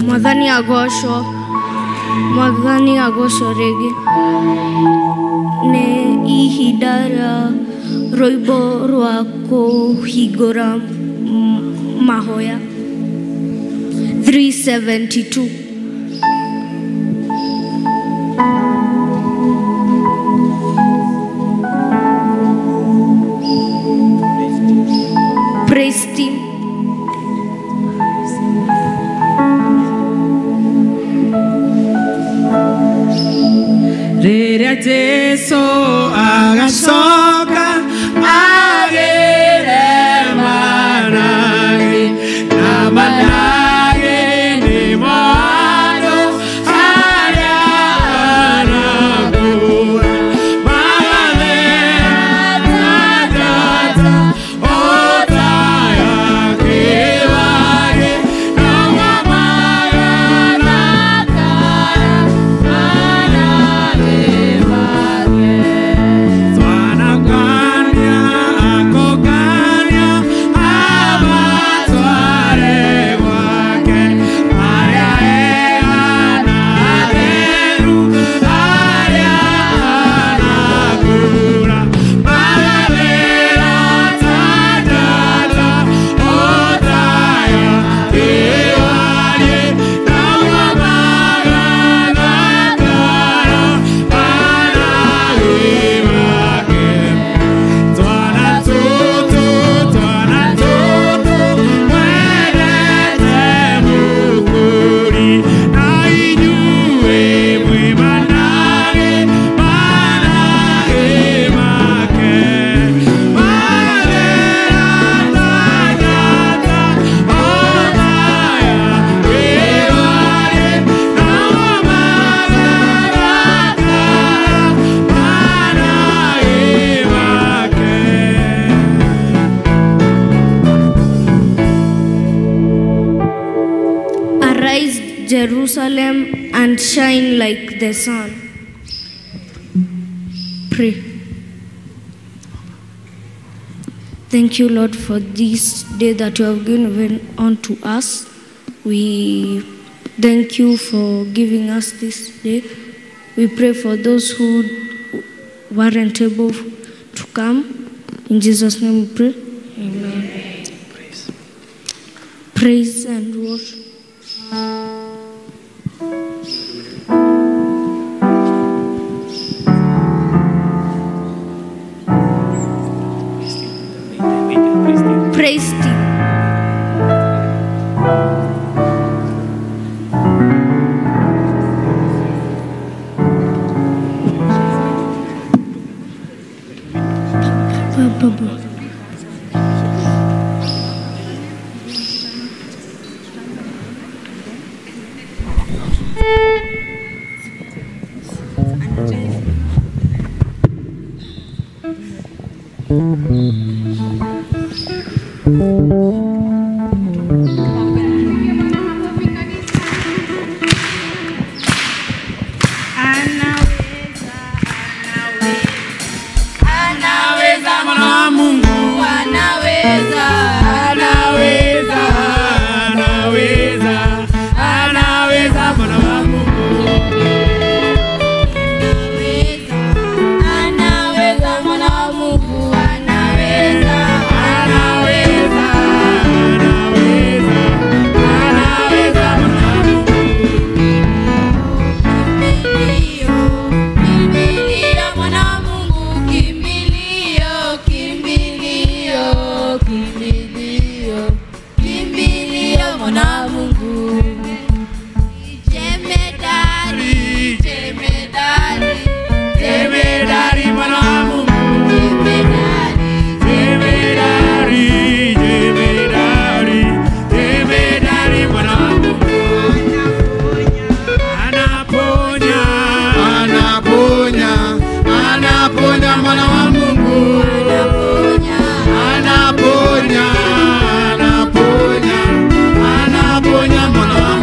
Mwathani agocwo. Mwathani agocwo rĩngĩ. Nĩ ihinda rĩa rwĩmbo rwa kũhingũra mahoya 372. Praise team. Rĩrĩa Jesũ agacoka agĩre manage na manage nĩ mwana arĩa anakũra magathera ta otaya kĩwage na magathakara manage make. Twanakania akũkania amatware gwake arĩa ega na atheru arĩa anakũra magathera ta njata otaya kĩwarie na magathakara manage make. Twana tutu mwendete Mũkũri na inyuĩ mwĩ manage manage make. Magathera ta njata otaya kĩwarie na magathakara manage make. Arise, Jerusalem, and shine like the sun. Pray. Thank you, Lord, for this day that you have given unto us. We thank you for giving us this day. We pray for those who weren't able to come. In Jesus' name we pray. Amen. Praise. Praise and worship. Praise team. Baba. Anaweza mwana wa Mungu, anaweza, anaweza, anaweza, anaweza mwana wa Mungu. Anaweza mwana wa Mungu, anaweza, Anaweza, anaweza, anaweza mwana wa Mungu. Kimbilio, kimbilio mwana wa Mungu, kimbilio, kimbilio, kimbilio, kimbilio mwana wa Mungu. Jemedari, jemedari, Jemedari mwana wa Mungu. jemedari. Jemedari, jemedari, jemedari mwana wa Mungu. Anaponya, Anaponya, anaponya mwana wa Mungu. Anaponya, anaponya, anaponya mwana wa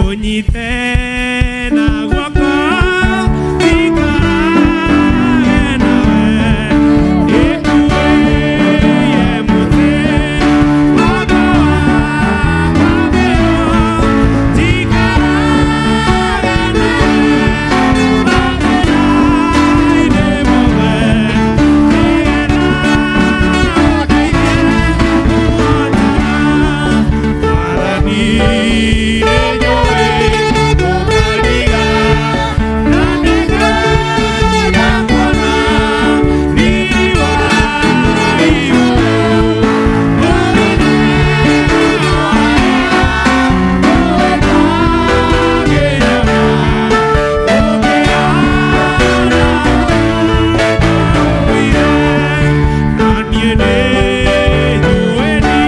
Unyite na guoko njikarage nawe Ikuĩye mũtĩ mwaka wa mbĩo njikarage nawe mathĩna-inĩ mothe nĩgetha ũndeithie kũhotana Mwathani nĩnjũĩ ndũkandiga na nĩngwenda kuona riiri wa igũrũ ũnene wa ũtangĩnyona ũngĩona na niĩ nĩnjũĩ nĩ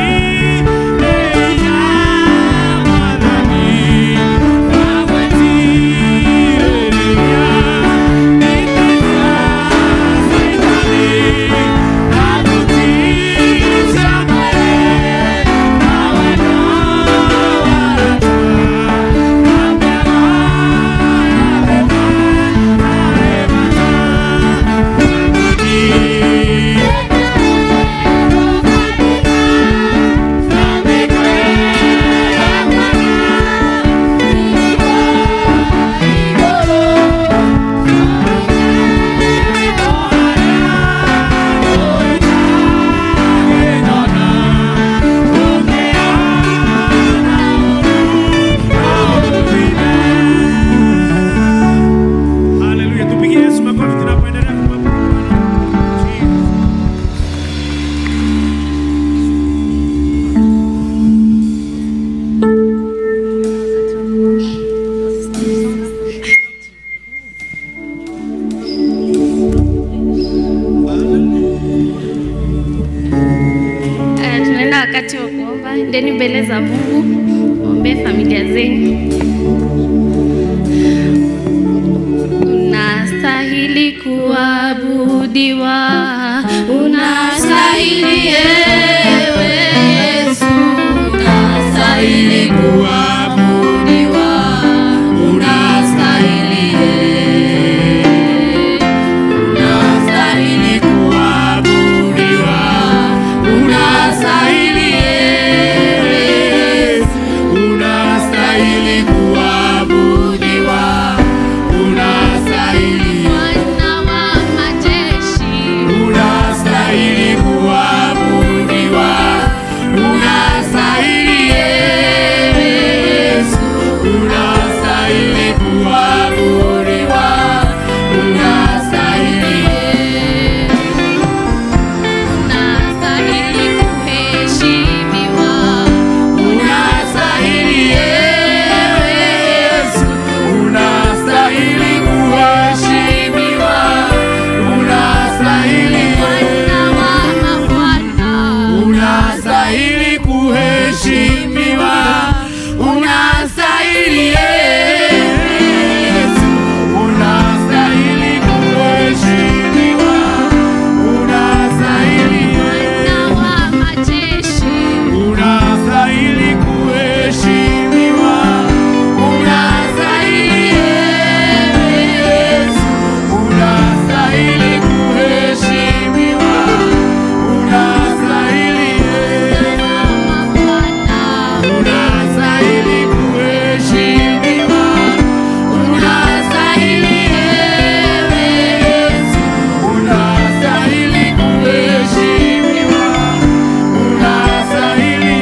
Mwathani wagwĩtirĩrĩria ita cia Caitani na thuti cia mwĩrĩ na wendo wa arata na mĩago ya thĩna harĩ bata Mwathani. Haleluya, tupigie Yesu makofi tunapoendelea kumwabudu Bwana. Jesus. Tunaenda wakati wa kuomba. Endeni mbele za Mungu, ombee familia zenu. Unastahili kuabudiwa, unastahili ewe Yesu, unastahili kuabudiwa, unastahili unastahili kuabudiwa, Unastahili Yesu, unastahili kuabudiwa, unastahili, Bwana wa majeshi, unastahili kuabudiwa, unastahili Yesu, unastahili kuabudiwa, unastahili unastahili kuheshimiwa, Unastahili Yesu, unastahili kuheshimiwa, unastahili, Bwana wa mabwana, unastahili kuheshimiwa, unastahili Yesu, unastahili kuheshimiwa, unastahili, Bwana wa majeshi, unastahili kuheshimiwa, unastahili Yesu, unastahili kuheshimiwa, unastahili, Bwana wa mabwana, unastahili kuheshimiwa, unastahili Yesu, unastahili kuheshimiwa, unastahili,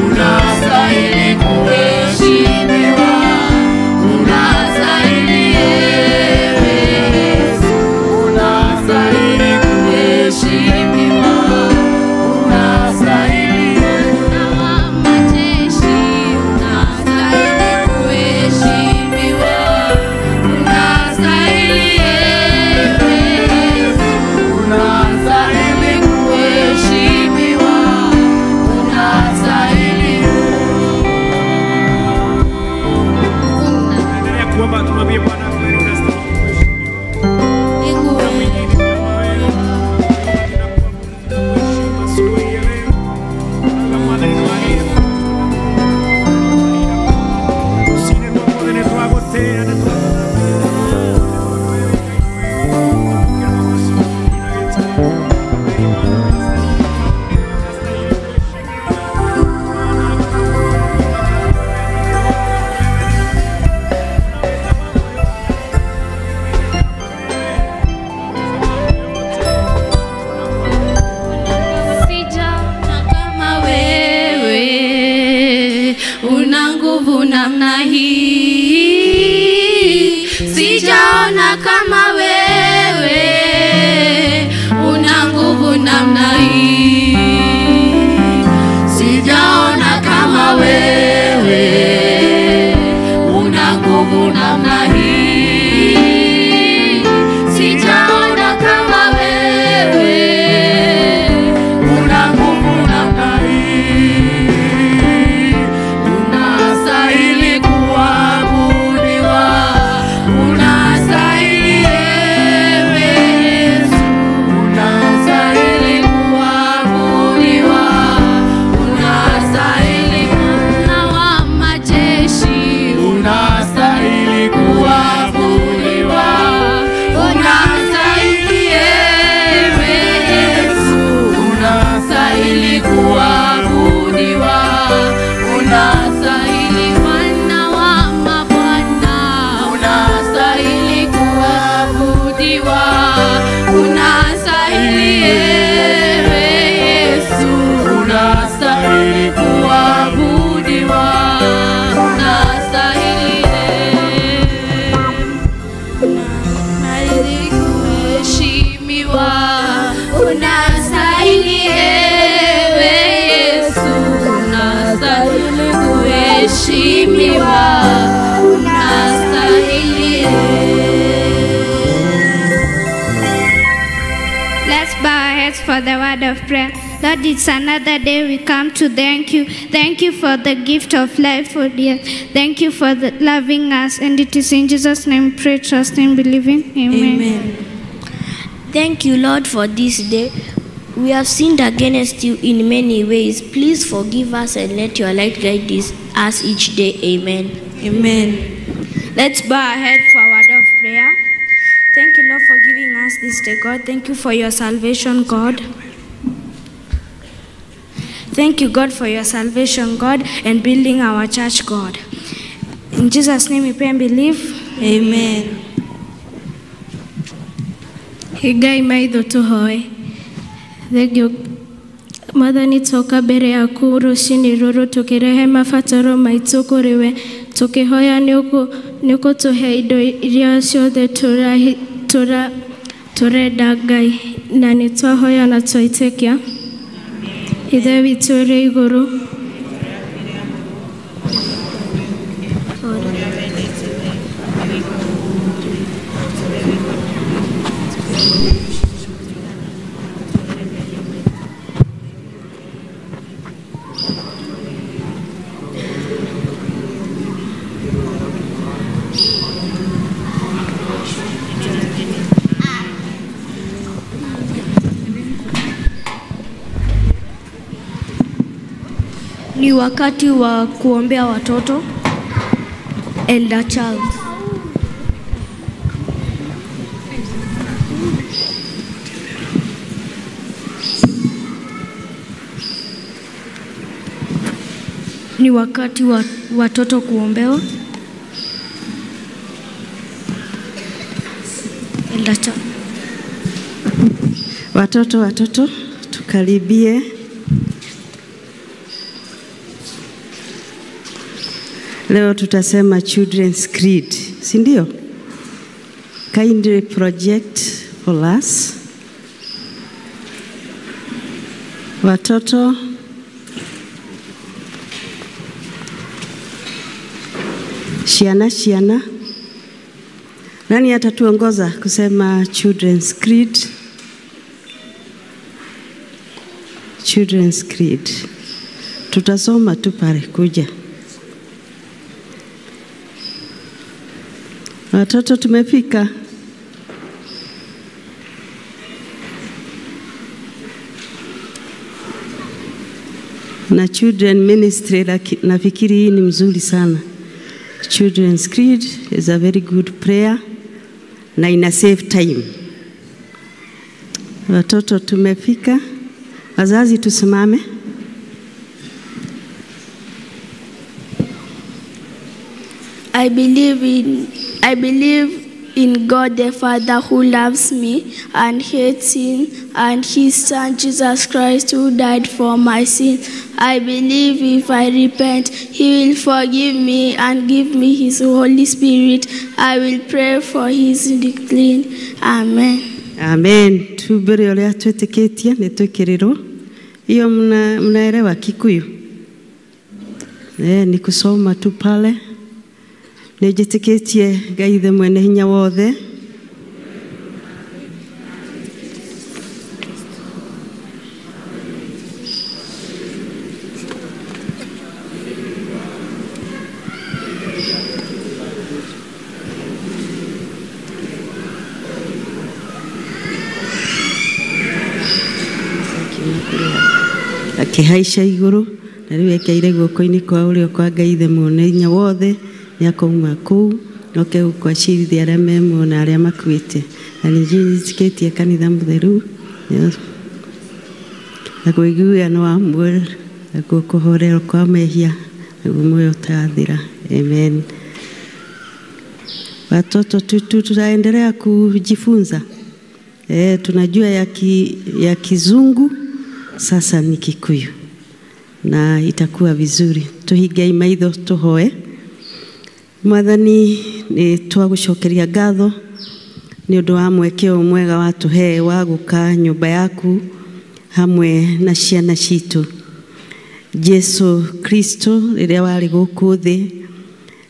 unastahili kuheshimiwa, unastahili Yesu, unastahili kuheshimiwa, unastahili Bwana wa majeshi, unastahili kuheshimiwa, unastahili Yesu, unastahili kuheshimiwa, unastahili. nguvu namna hii, sijaona kama wewe una nguvu namna hii, sijaona kama wewe una nguvu namna hii, sijaona kama wewe una nguvu namna hii. Unastahili kuabudiwa, unastahili ewe Yesu, unastahili kuabudiwa, unastahili Bwana wa majeshi, unastahili kuabudiwa, unastahili ewe Yesu, unastahili kuabudiwa, unastahili Bwana wa mabwana, unastahili kuabudiwa, unastahili ewe Yesu, unastahili kuabudiwa, unastahili unastahili kuheshimiwa, unastahili ewe Yesu, unastahili kuheshimiwa, unastahili. Let's bow our heads for the word of prayer. Lord, it's another day we come to thank you. Thank you for the gift of life, oh dear. Thank you for the loving us. And it is in Jesus' name we pray, trust and believing. Amen. Amen. Thank you, Lord, for this day. We have sinned against you in many ways. Please forgive us and let your light guide us each day. Amen. Amen. Let's bow our head for a word of prayer. Thank you, Lord, for giving us this day, God. Thank you for your salvation, God. Thank you, God, for your salvation, God, and building our church, God. In Jesus' name we pray and believe. Amen. Ngai maitho tũhoe. Thengio Mwathani, twoka mbere yaku rũcinĩ rũrũ tũkĩrehe mabataro maitũ kũrĩ we, tũkĩhoya nĩ ũkũtũhe indo iria ciothe tũrenda Ngai, na nĩ twahoya na twaitĩkia. Ithe witũ ũrĩ igũrũ, Ni wakati wa kuombea watoto. Elder Charles. Ni wakati wa watoto kuombewa. Elder Charles. Watoto, watoto, tukaribie. Leo tutasema Children's Creed, si ndio? Kindly project for us. Watoto, shiana shiana. Nani atatuongoza kusema Children's Creed? Children's Creed. Tutasoma tu pale kuja. Watoto tumefika. Na Children Ministry, nafikiri hii ni mzuri sana. Children's Creed is a very good prayer na ina save time. Watoto tumefika. Wazazi tusimame. I believe in God the Father who loves me and hates sin, and his Son Jesus Christ who died for my sins. I believe if I repent, he will forgive me and give me his Holy Spirit. I will pray for his decline. Amen. Amen. Tubere uria twitikitie ni twikirirwo. Iyo mnaelewa Kikuyu? Ni kusoma tu pale. Nĩnjĩtĩkĩtie Ngai Ithe mwene hinya wothe, akĩhaica igũrũ na rĩu ekeire guoko-inĩ kwa ũrĩo kwa Ngai Ithe mwene hinya wothe, nĩakauma kũu oke gũkũ acirithia arĩa me muoyo na arĩa makuĩte. Na nĩnjĩtĩkĩtie kanitha mũtheru na kũiguano wa muoyo nakuo kũhorerwo kwa mehia naguo muoyo ũtagathira. Amen. Watoto tutaendelea kujifunza. Tunajua ya Kizungu, sasa ni Kikuyu na itakuwa vizuri. Tuhigei maitho tuhoe. Mwathani, nĩ twagũcokeria ngatho nĩ ũndũ wa mweke ũyũ mwega watũhe wa gũka nyũmba yaku hamwe na ciana citũ. Jesu Kristo rĩrĩa warĩ gũkũ thĩ,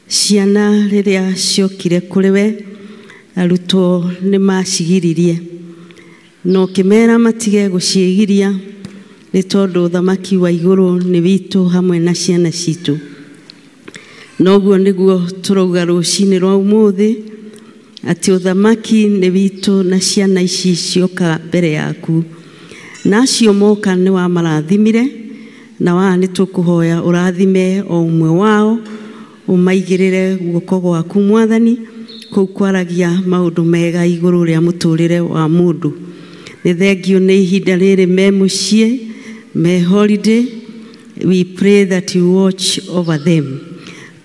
ciana rĩrĩa ciokire kũrĩ we, arutwo nĩ macigiririe, no ũkĩmera matige gũciĩgiria nĩ tondũ ũthamaki wa igũrũ nĩ witũ hamwe na ciana citũ. Noguo nĩguo tũrauga rũcinĩ rwa ũmũthĩ atĩ ũthamaki nĩ witũ na ciana ici cioka mbere yaku. Na acio moka nĩ wamarathimire, na wa nĩ tũkũhoya ũrathime o ũmwe wao, ũmaigĩrĩre guoko gwaku Mwathani, kũu kwaragia maũndũ mega igũrũ rĩa mũtũrĩre wa mũndũ. Nĩ thengio nĩ ihinda rĩrĩ me mũciĩ, me holiday. We pray that you watch over them.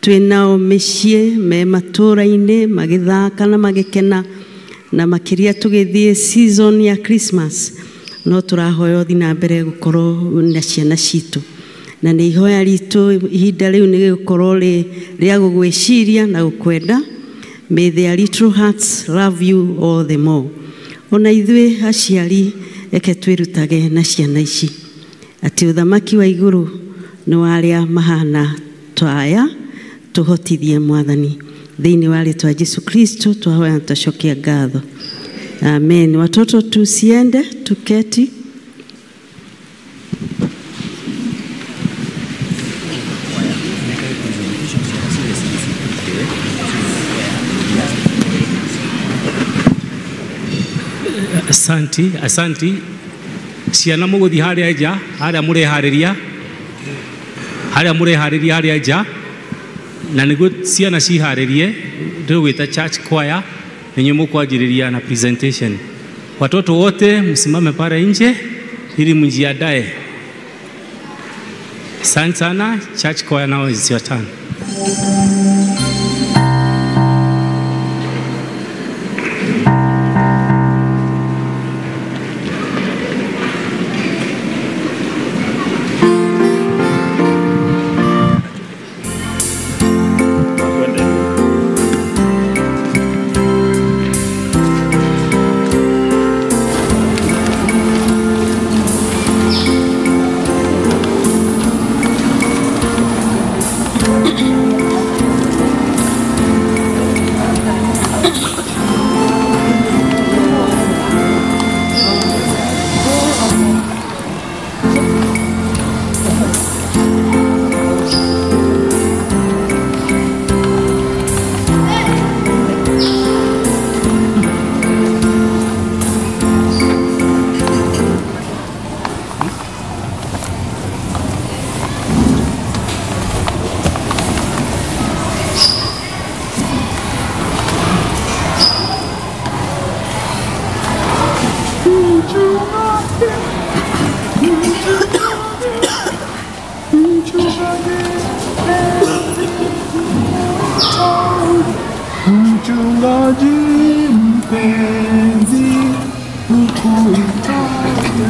Twĩ nao mĩciĩ, me matũũra-inĩ, magĩthaka na magĩkena, na makĩria tũgĩthiĩ season ya Christmas, no tũrahoya ũthiĩ na mbere gũkorwo na ciana citũ. Na nĩ ihoya ritũ ihinda rĩu nĩ gũkorwo rĩa gũgwĩciria na gũkwenda. May their little hearts love you all the more. Ona ithuĩ aciari reke twĩrutage na ciana ici atĩ ũthamaki wa igũrũ nĩ wa arĩa mahana ta aya. Tuhotithie Mwathani thĩinĩ wa rĩtwa Jesu Kristo twahoya na twacokia ngatho. Amen. Watoto tusiende, tuketi. Asanti, asanti. Ciana mũgũthiĩ harĩa nja, harĩa mũreharĩria, harĩa mũreharĩria harĩa nja, na nĩguo ciana ciharĩrie tũgwĩta church choir, ninyi mũkwanjĩrĩria na presentation. Watoto wote msimame pale nje ili mjiandae. Asante sana. Church choir now is your turn. Mchungaji. mpenzi ukuitaje,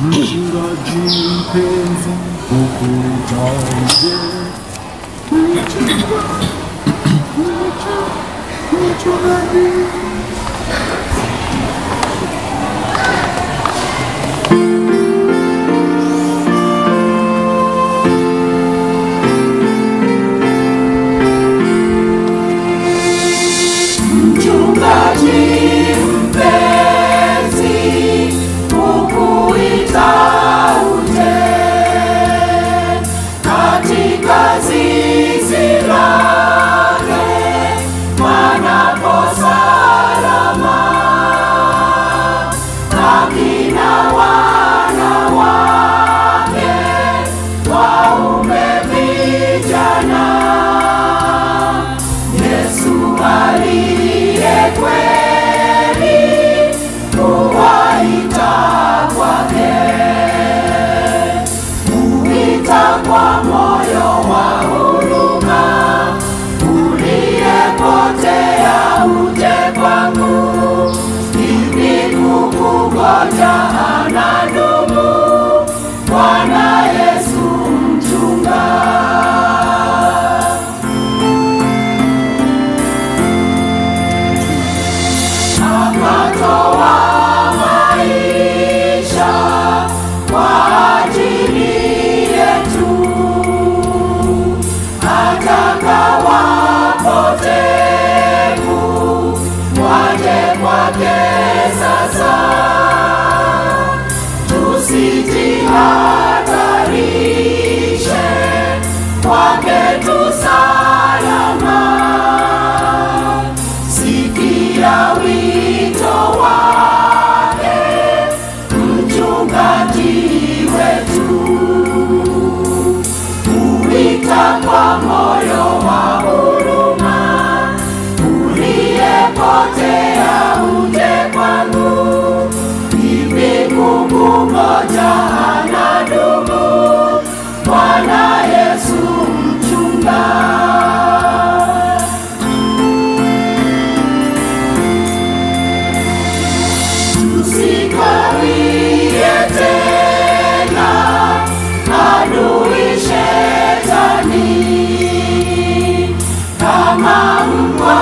mchungaji mpenzi ukuitaje, mchungaji. Mchungaji mpenzi ukuita uje katika zizi lake panapo salama, akina wanawake waume vijana. Yesu aliye kweli huwaita kwake, huita kwa moyo wa huruma, uliyepotea uje kwangu, hivi kukungoja anadumu, Bwana Yesu mchunga. Akatoa maisha kwa ajili yetu, ataka wapotevu waje kwake sasa. Tusijihatarishe, kwake tu salama. Sikia wito wake mchungaji wetu, huita kwa moyo wa huruma, uliyepotea uje kwangu, hivi kukungoja anadumu, Bwana Yesu mchunga. Tusikawie tena adui shetani, kama mbwa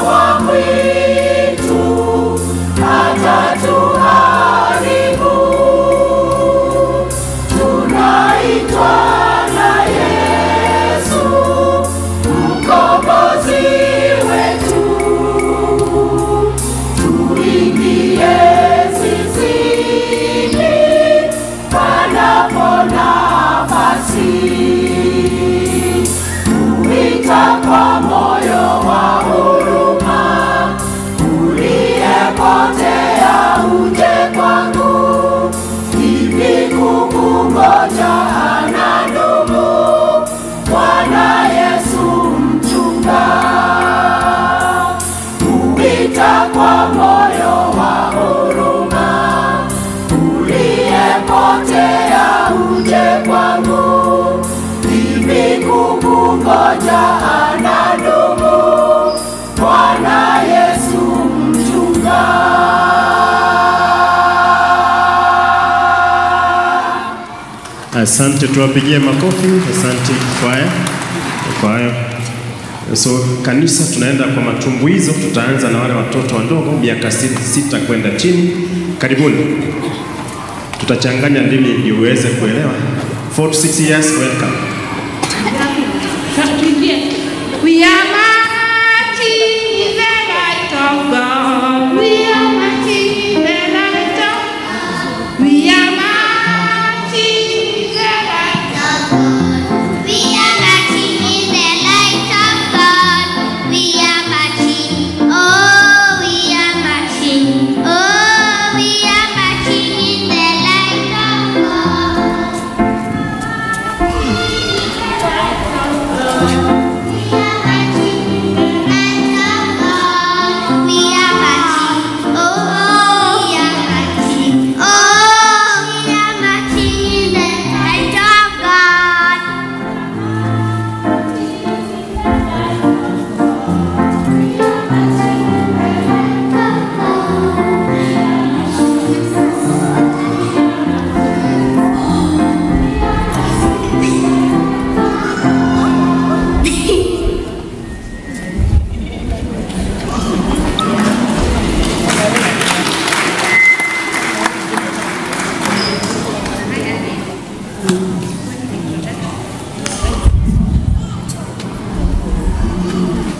wa mwitu atatuharibu. Tunaitwa na Yesu mkombozi wetu, tuingie zizini panapo nafasi, huita kwa moyo wa huruma, uliyepotea uje kwangu, hivi kukungoja anadumu, Bwana Yesu mchunga. Huita kwa moyo wa huruma, uliyepotea uje kwangu, hivi kukungoja anadumu, Bwana Yesu mchunga. Asante, tuwapigie makofi. Asante kwaya. Kwaya. So kanisa, tunaenda kwa matumbuizo. Tutaanza na wale watoto wadogo miaka 6 kwenda chini. Karibuni. Tutachanganya ndimi ili uweze kuelewa. 4 to 6 years, welcome. We are marching in the light of God. We are marching in the light of God. We are marching in the light of God. We are marching in the light of God. We are marching. Oh, we are marching. Oh, we are marching in the light of God.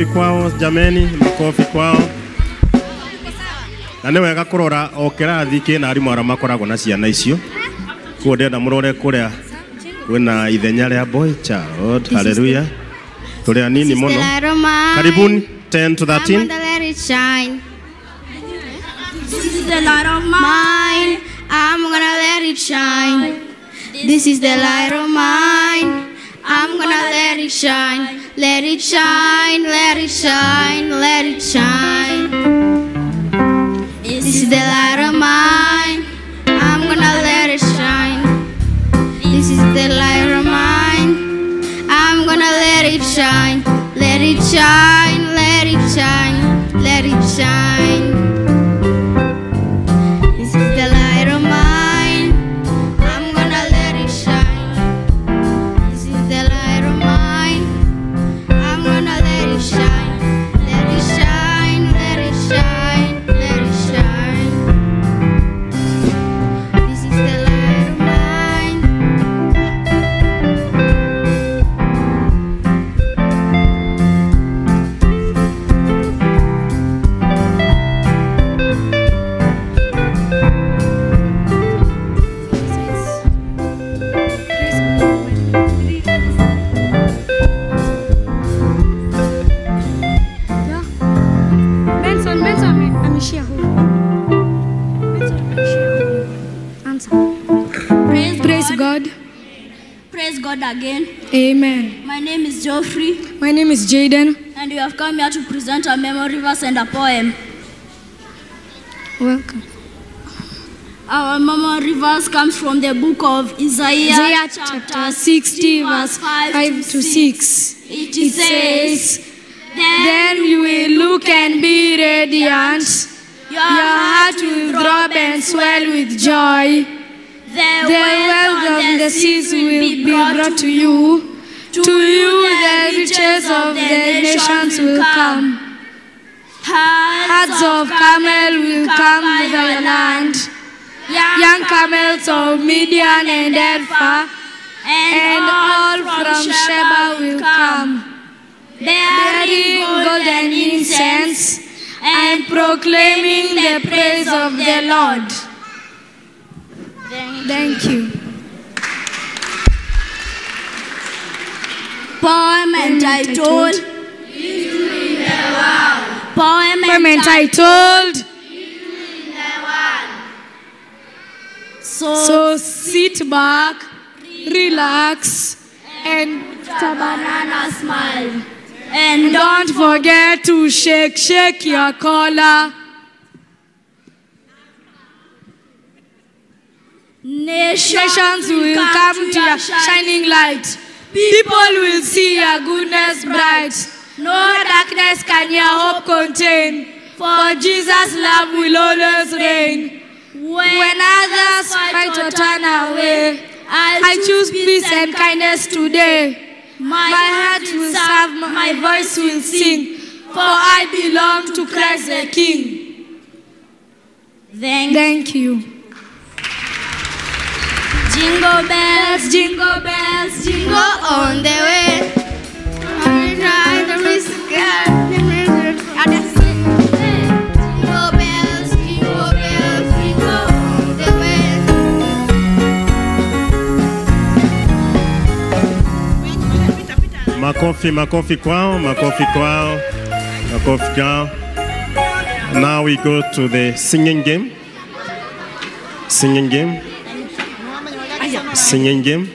Makofi kwao jameni, makofi kwao. Na nĩ wega kũrora o kĩrathi kĩna arimũ arĩa makoragwo na ciana icio. Koguo ndĩrenda mũrore kũrĩa kwĩna ithenya rĩa boy child. Hallelujah. Tũrĩ anini mũno. Karibuni 10 to 13. I'm gonna let it shine. This is the light of mine. I'm gonna let it shine. This is the light of mine. I'm gonna let it shine. Let it shine, let it shine, let it shine. This is the light of mine. I'm gonna let it shine. This is the light of mine. I'm gonna let it shine. Let it shine, let it shine, let it shine. This is the light of mine. I'm gonna let it shine. This is the light of mine. I'm gonna let it shine. Let it shine, let it shine, let it shine. This is the light of mine. Benson, Benson ameishia huyu. Benson ameishia huyu. Answer. Praise God. Praise God again. Amen. My name is Geoffrey. My name is Jaden. And we have come here to present a memory verse and a poem. Welcome. Our memory verse comes from the book of Isaiah, Isaiah chapter 60, verse 5 to 6. It It says, Then you will look and be radiant. Your heart will throb and swell with joy. The The wealth of the seas will be brought to you. To you the riches of the nations will come. Herds of camel will come to the land. Young camels of Midian and Ephah, and all from Sheba will come, bearing golden incense and proclaiming the praise of the Lord. Thank you. Poem entitled Poem Poem entitled So sit back, relax, and Put a banana smile. And don't forget to shake, shake your collar. Nations Nations will come to your shining light. People will see your goodness bright. No darkness can your hope contain, for Jesus' love will always reign. When others fight or turn away, I choose peace and kindness today. My heart will serve, my voice will sing, for I belong to Christ the King. Thank you. Jingle bells, jingle bells, jingle on the way. I'm trying to miss the girl. Jingle bells, jingle bells, jingle on the way. Makofi, makofi kwao, makofi kwao, makofi kwao. Now we go to the singing game. Singing game. Singing game.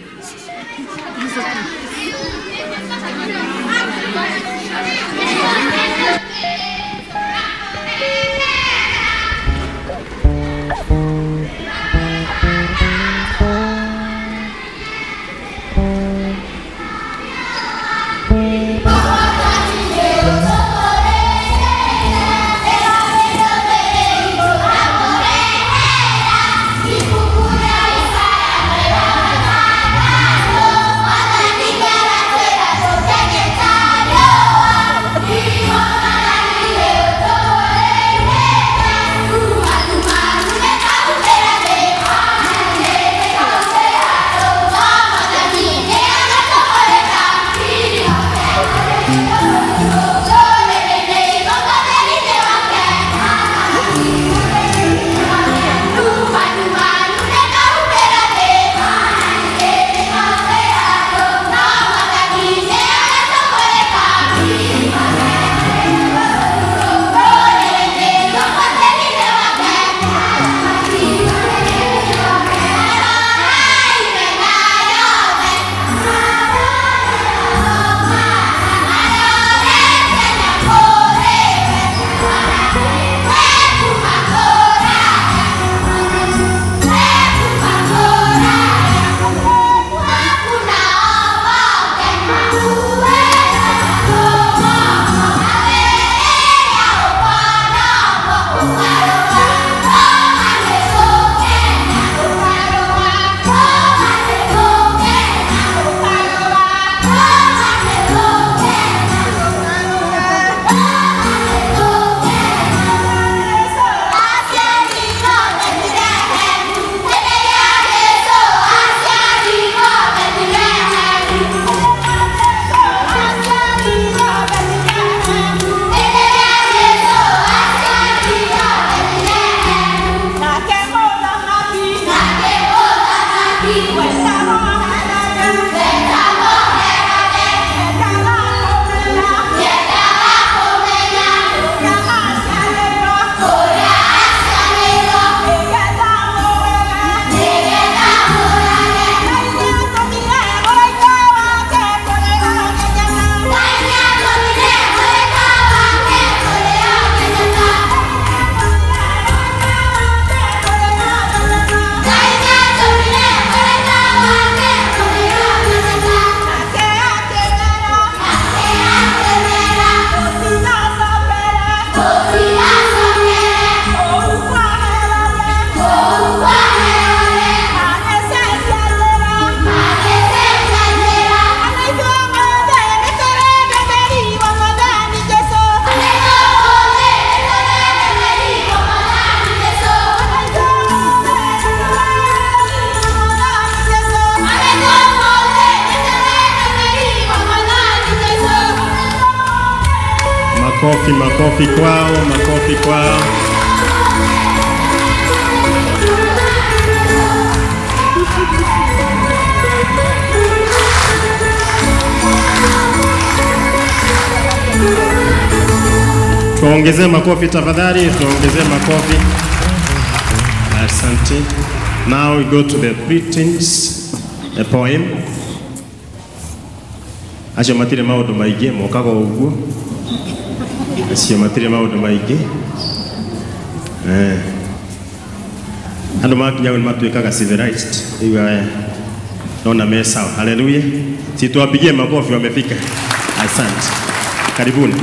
Makofi, makofi kwao, makofi kwao. Tuongezee makofi tafadhali, tuongezee makofi. Asante. Now we go to the preteens, the poem. Acio matire maundu maingi mokaga uguo. Acio matire maundu maingi. Andu makinya ni matuikaga civilized. Iwa naona me sawa. Haleluya. Si tuwapigie makofi wamefika. Asante. Karibuni.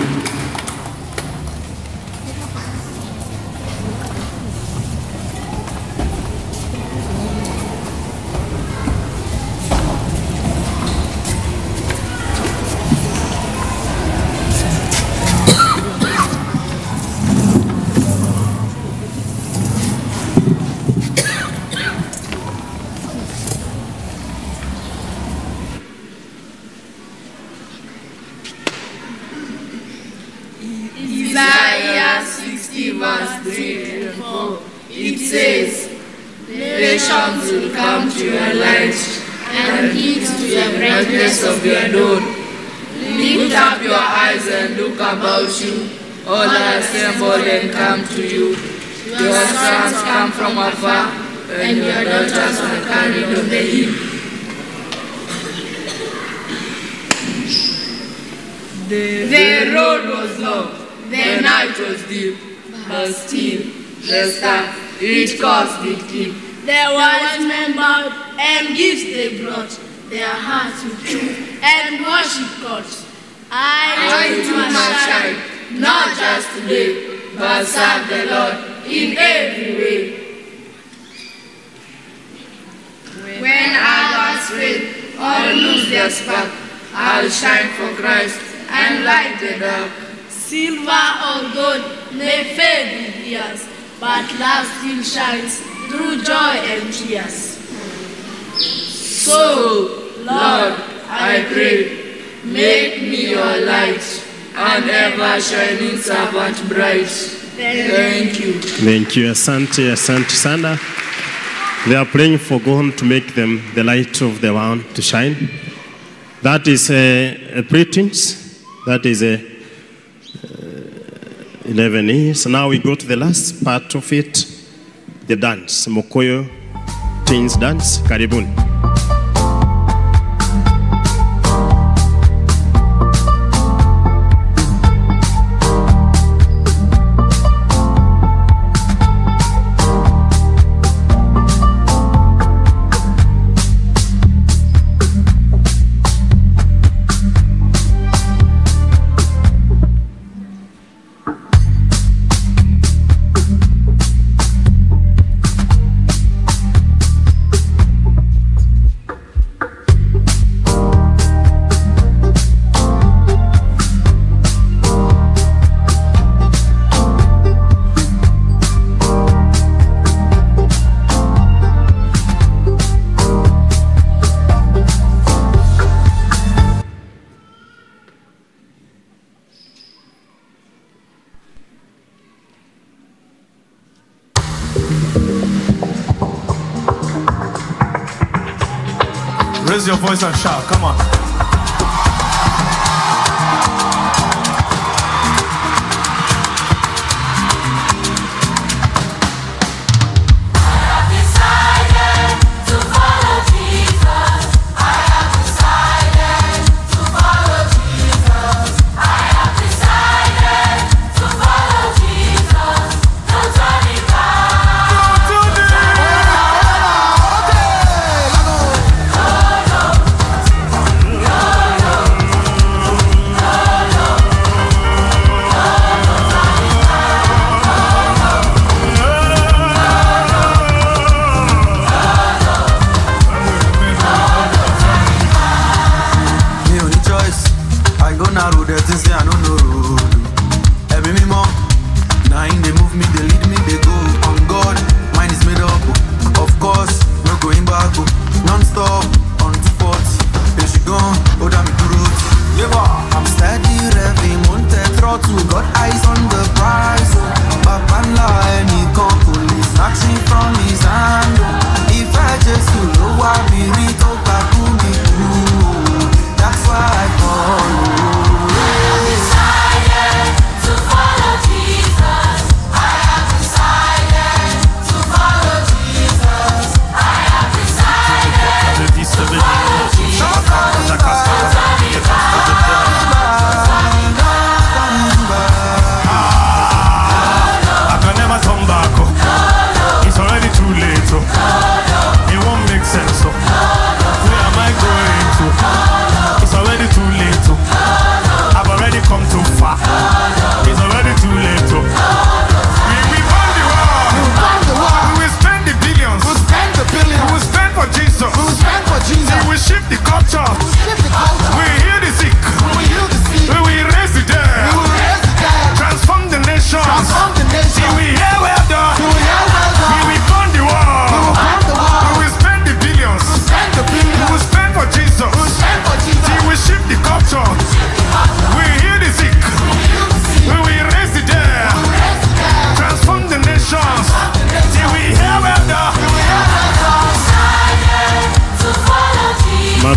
Isaiah 60 verse 3 and 4, it says, nations will come to your light and kings to the brightness of your dawn. Lift up your eyes and look about you. All are assembled and come to you. Your sons come from afar, and your daughters are carried on the hip. The road was long, the night was deep, but still the star, it caused it deep. The wise men bowed and gifts they brought, their hearts with truth and worship God. I too must shine, not just today, but serve the Lord in every way. When others fail or lose their spark, I'll shine for Christ and light the dark. Silver or gold may fade with years, but love still shines through joy and tears. So, Lord, I pray, make me your light and ever shining servant bright. Thank you. Thank you. Asante, asante sana. They are praying for God to make them the light of the world to shine. That is a pretense. That is a 11 years. So now we go to the last part of it, the dance, Mokoyo Teens Dance. Karibuni. Raise your voice and shout. Come on.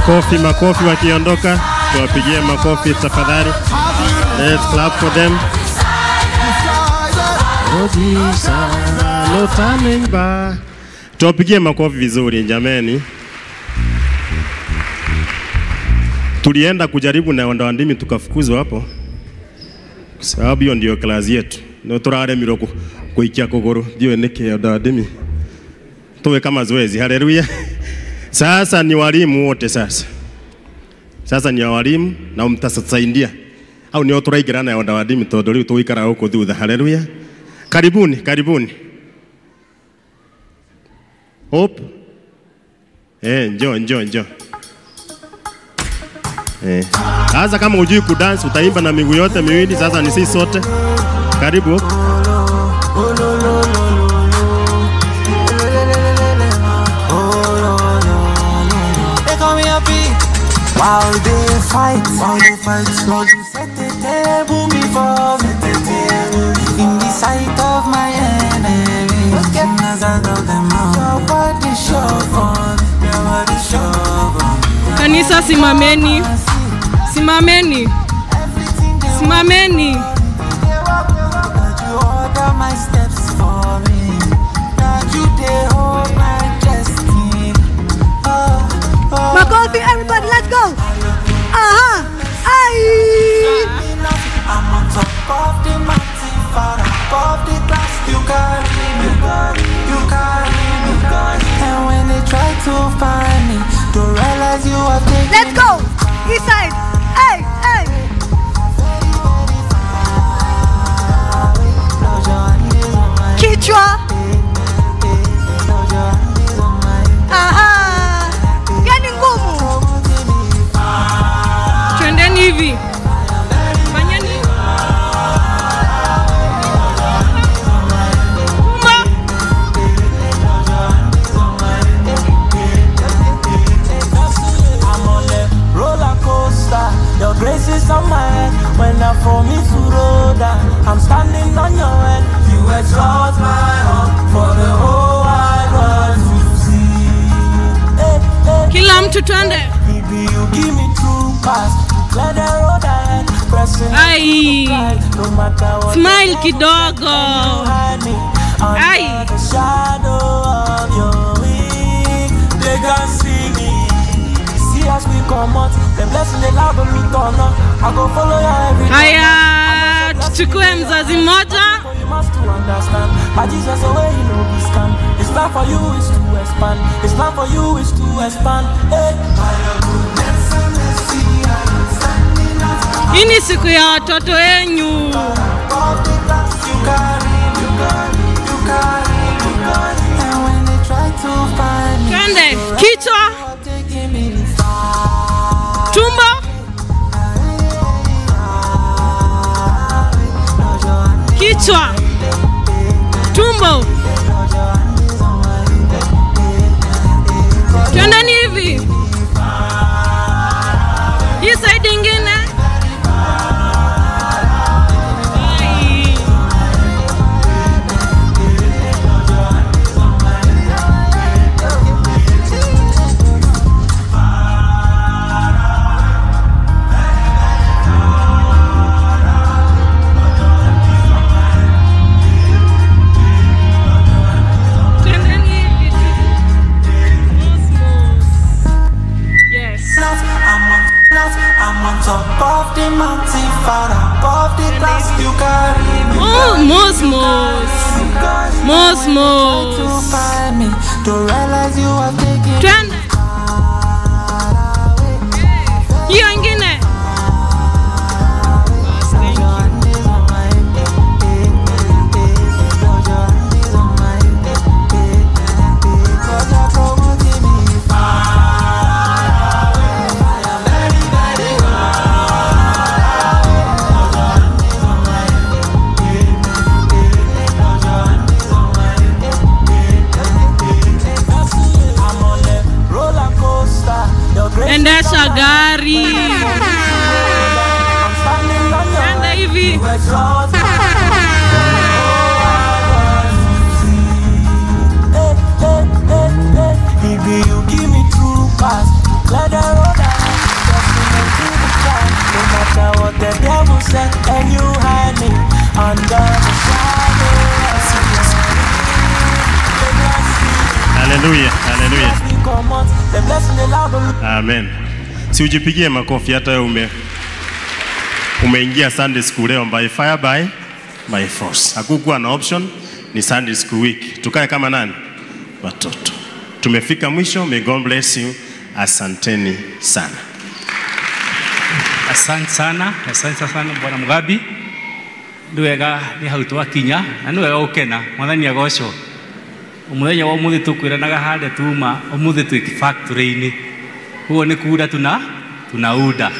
Makofi, makofi wakiondoka, tuwapigie makofi tafadhali. Let's clap for them. No turning back. Tuwapigie makofi vizuri jameni. Tulienda kujaribu na wandawandimi tukafukuzwa hapo. Kwa sababu hiyo ndio klasi yetu. No turaremirwo kuikia kuguru ndiwe niki wandawandimi. Tuwe kama zoezi. Haleluya. Sasa ni walimu wote sasa. Sasa ni walimu na mtasaidia. Au ni turaigirana na wandawandimi tondu riu tuikara huko thutha. Haleluya. Karibuni, karibuni. Hope. Njoo, njoo, njoo. Sasa kama hujui kudance utaimba na miguu yote miwili. Sasa ni sisi sote. Karibu. While they fight, Lord, you set the table before me in the sight of my enemies. Your body show for me, your body show for me. Kanisa, simameni. Simameni. Simameni. That you order my steps for me. That you dey hold my destiny. Oh, oh. Makofi, everybody, let's go. Aha. Aye. I'm on top of the mountain, far above the clouds. You carry me, you carry me. And when they try to find me, don't realize you have taken. Let's go. East side. Hey, hey. Kichwa. Aha. Yani ngumu. Twendeni hivi. Fanyeni. Kuma. I'm on the roller coaster. Your grace is on my head. When I fall me to road, I'm standing on your head. You exalt my hope for the whole wide world to see. Hey, hey. Kila mtu twende. Maybe you give me true pass. Clear the road ahead. Pressing Ai. No matter what. Smile kidogo. Ai. The shadow of your wing, they can see me. See as we come out, the blessing they love me turn up. I go follow you every day. Haya, tuchukue mzazi mmoja. You must to understand. But Jesus away you know this scam. It's not for you, it's to expand. It's not for you, it's to expand. Hey. By your goodness and mercy, I am standing at. Hii ni siku ya watoto wenyu. Above the clouds, you carry me, you carry me, you carry me. And when they try to find me, Twende, kichwa, tumbo, kichwa, tumbo. Twendeni hivi. Hii side ingine. Ai. Twendeni hivi. Mos. Yes. I'm on top of the mountain, far above the clouds. You carry me. Oh, mos, mos. Mos, mos. To find me, to realize you have taken. Twende. Hiyo ingine. Thank you. I'm on the upset and you hide me under the shadow. Haleluya, haleluya. Amen. Si ujipigie makofi hata wewe umeingia Sunday school leo by fire by force. Hakukuwa na option, ni Sunday school week. Tukae kama nani? Watoto. Tumefika mwisho. May God bless you. Asanteni sana. Asante sana, asante sana Bwana Mugabi. Nĩ wega nĩ hau twakinya na nĩ wega gũkena. Mwathani agocwo. Mũthenya wa ũmũthĩ tũkwĩranaga harĩa tuma, ũmũthĩ twĩ factory-inĩ. Huo ni kuuda tunauda.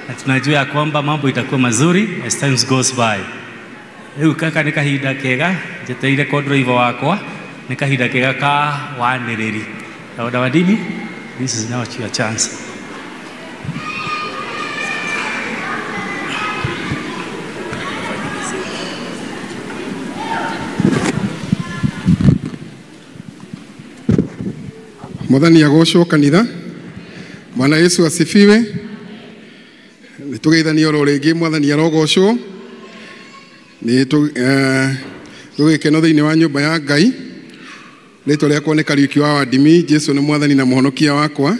Na tunajua ya kwamba mambo itakuwa mazuri as times goes by. Rĩu kaka nĩ kahinda kega njeteire ko driver wakwa, nĩ kahinda kega ka wanĩrĩri. Dawada Wadini, this is now your chance. Mwathani agocwo kanitha. Bwana Yesu asifiwe. Nĩtũgeithania oro rĩngĩ, Mwathani arogocwo. Nĩ tũgĩkeno thĩinĩ wa nyũmba ya Ngai. Rĩtwa rĩakwa nĩ Kariuki wa Wandimi. Jesu nĩ Mwathani na mũhonokia wakwa.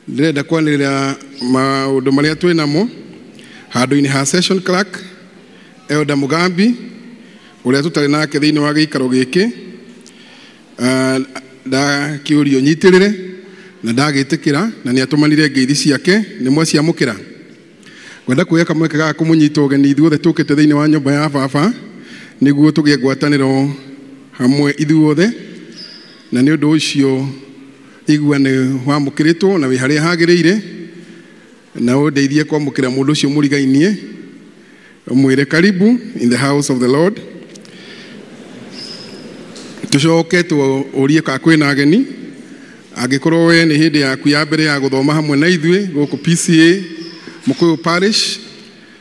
Ndĩrenda kwanĩrĩra maũndũ marĩa twĩ namo handũ-inĩ ha session clerk Elder Mugambi ũrĩa tũtarĩ nake thĩinĩ wa gĩikaro gĩkĩ. Ndakĩũrio nyitĩrĩre na ndagĩtĩkĩra na nĩatũmanire ngeithi ciake nĩ mwaciamũkĩra. Ngwenda kuoya kamweke gaka kũmũnyita ũgeni ithuothe tũkĩte thĩinĩ wa nyũmba ya baba nĩguo tũgĩe ngwatanĩro hamwe ithuothe, na nĩ ũndũ ũcio igua nĩ wamũkĩrĩtwo na wĩ harĩa hagĩrĩire, na ũndeithie kwamũkĩra mũndũ ũcio mũrigainie, ũmwĩre karibu in the house of the Lord. Tucoke tũũrie kana kwĩna ageni. Angĩkorwo we nĩ hĩndĩ yaku ya mbere ya gũthoma hamwe na ithuĩ gũkũ PCA Mukuyu Parish,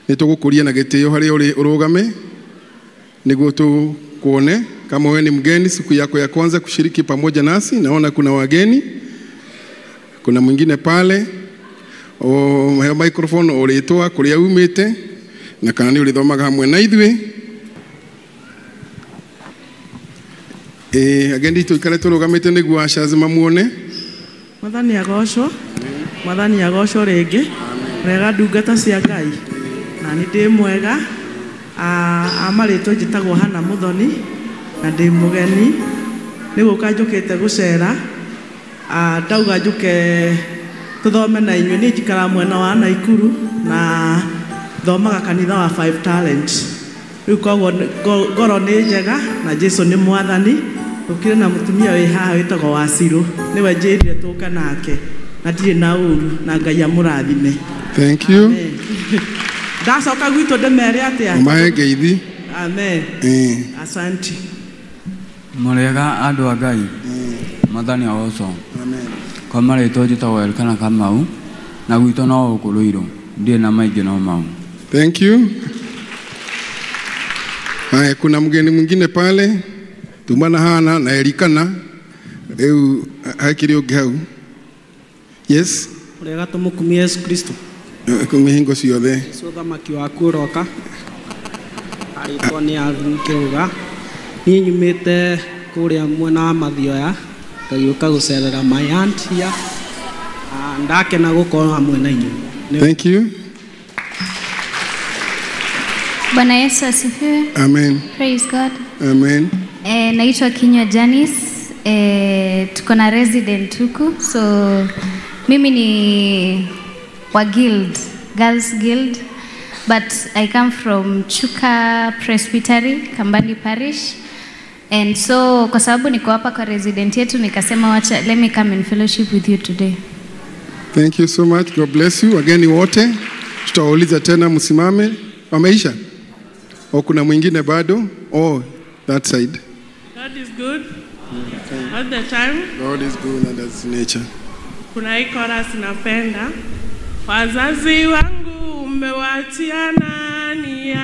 nĩ tũgũkũria na gĩtĩo harĩa ũrĩ ũrũgame nĩguo tũkuone. Kama wewe ni mgeni, siku yako ya kwanza kushiriki pamoja nasi, naona kuna wageni, kuna mwingine pale. O microphone ũrĩtwa kũrĩa umĩte na kana nĩ ũrĩthomaga hamwe na ithuĩ. Agendi tuikare tũrũgamĩte nĩguo acazi mamuone. Mwathani agocwo. Mwathani agocwo rĩngĩ. Wega ndungata cia Ngai. Na nĩ ndĩ mwega. A marĩtwa njĩtagwo Hana Muthoni na ndĩ mũgeni. Nĩ gũka njũkĩte gũcera. Ndauga njũke tũthome na inyuĩ. Niĩ njikaraga mwena wa Naikuru na thomaga kanitha wa Five Talents. Rĩu koguo ngoro nĩ njega na Jesu nĩ Mwathani. Tũkire na mũtumia wĩ haha wĩtagwo Wacirũ, nĩwe njĩrire tũke nake na ndirĩ na ũru na Ngai amũrathime. Thank you. Ndacoka gwitũ ndĩmere atĩa? Ũmahe ngeithi. Amen. Asante. Mũrĩega andũ a Ngai. Mwathani agocwo. Amen. Kwa marĩtwa njĩtagwo Elkana Kamau na gwitũ no gũkũ Rũirũ. Ndirĩ na maingĩ no mau. Thank you. Haya, kuna mgeni mwingine pale tumana Hana na Elikana rĩu hakĩrĩ ũngĩ hau. Yes. Ũrega tũmũkumie Yesu Kristo. Kũmĩhingo ciothe. Yesu ũthamaki waku ũroka. Arĩtwa nĩ Alvin Kĩrũga. Niĩ nyumĩte kũrĩa mwena wa Mathioya ngagĩũka gũcerera my aunt here. Ndakena gũkorwo hamwe na inyuĩ. Thank you. Bwana Yesu asifiwe. Amen. Praise God. Amen. Naitwa Kinywa Janice. Tuko na resident huku. So mimi ni wa guild, Girls Guild, but I come from Chuka Presbytery, Kambani Parish. And so kwa sababu niko hapa kwa resident yetu nikasema wacha let me come and fellowship with you today. Thank you so much. God bless you. Wageni wote tutawauliza tena msimame. Wameisha? O kuna mwingine bado? Oh, that side. God is good. All the time. God is good and that's nature. Kuna hii chorus napenda. Wazazi wangu umewatia nani?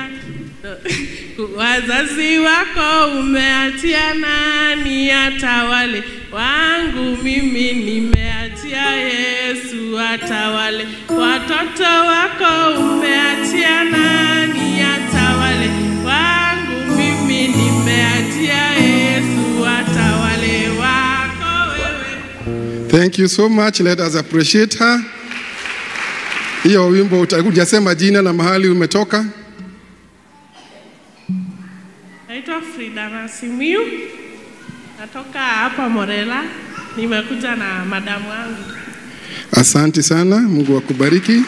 Wazazi wako umeatia nani atawale? Wangu mimi nimeatia Yesu atawale. Watoto wako umeatia nani? Thank you so much. Let us appreciate her. Hiyo wimbo hujasema jina na mahali umetoka. Naitwa Frida Nasimiu. Natoka hapa Morela. Nimekuja na madamu wangu. Asante sana, Mungu akubariki.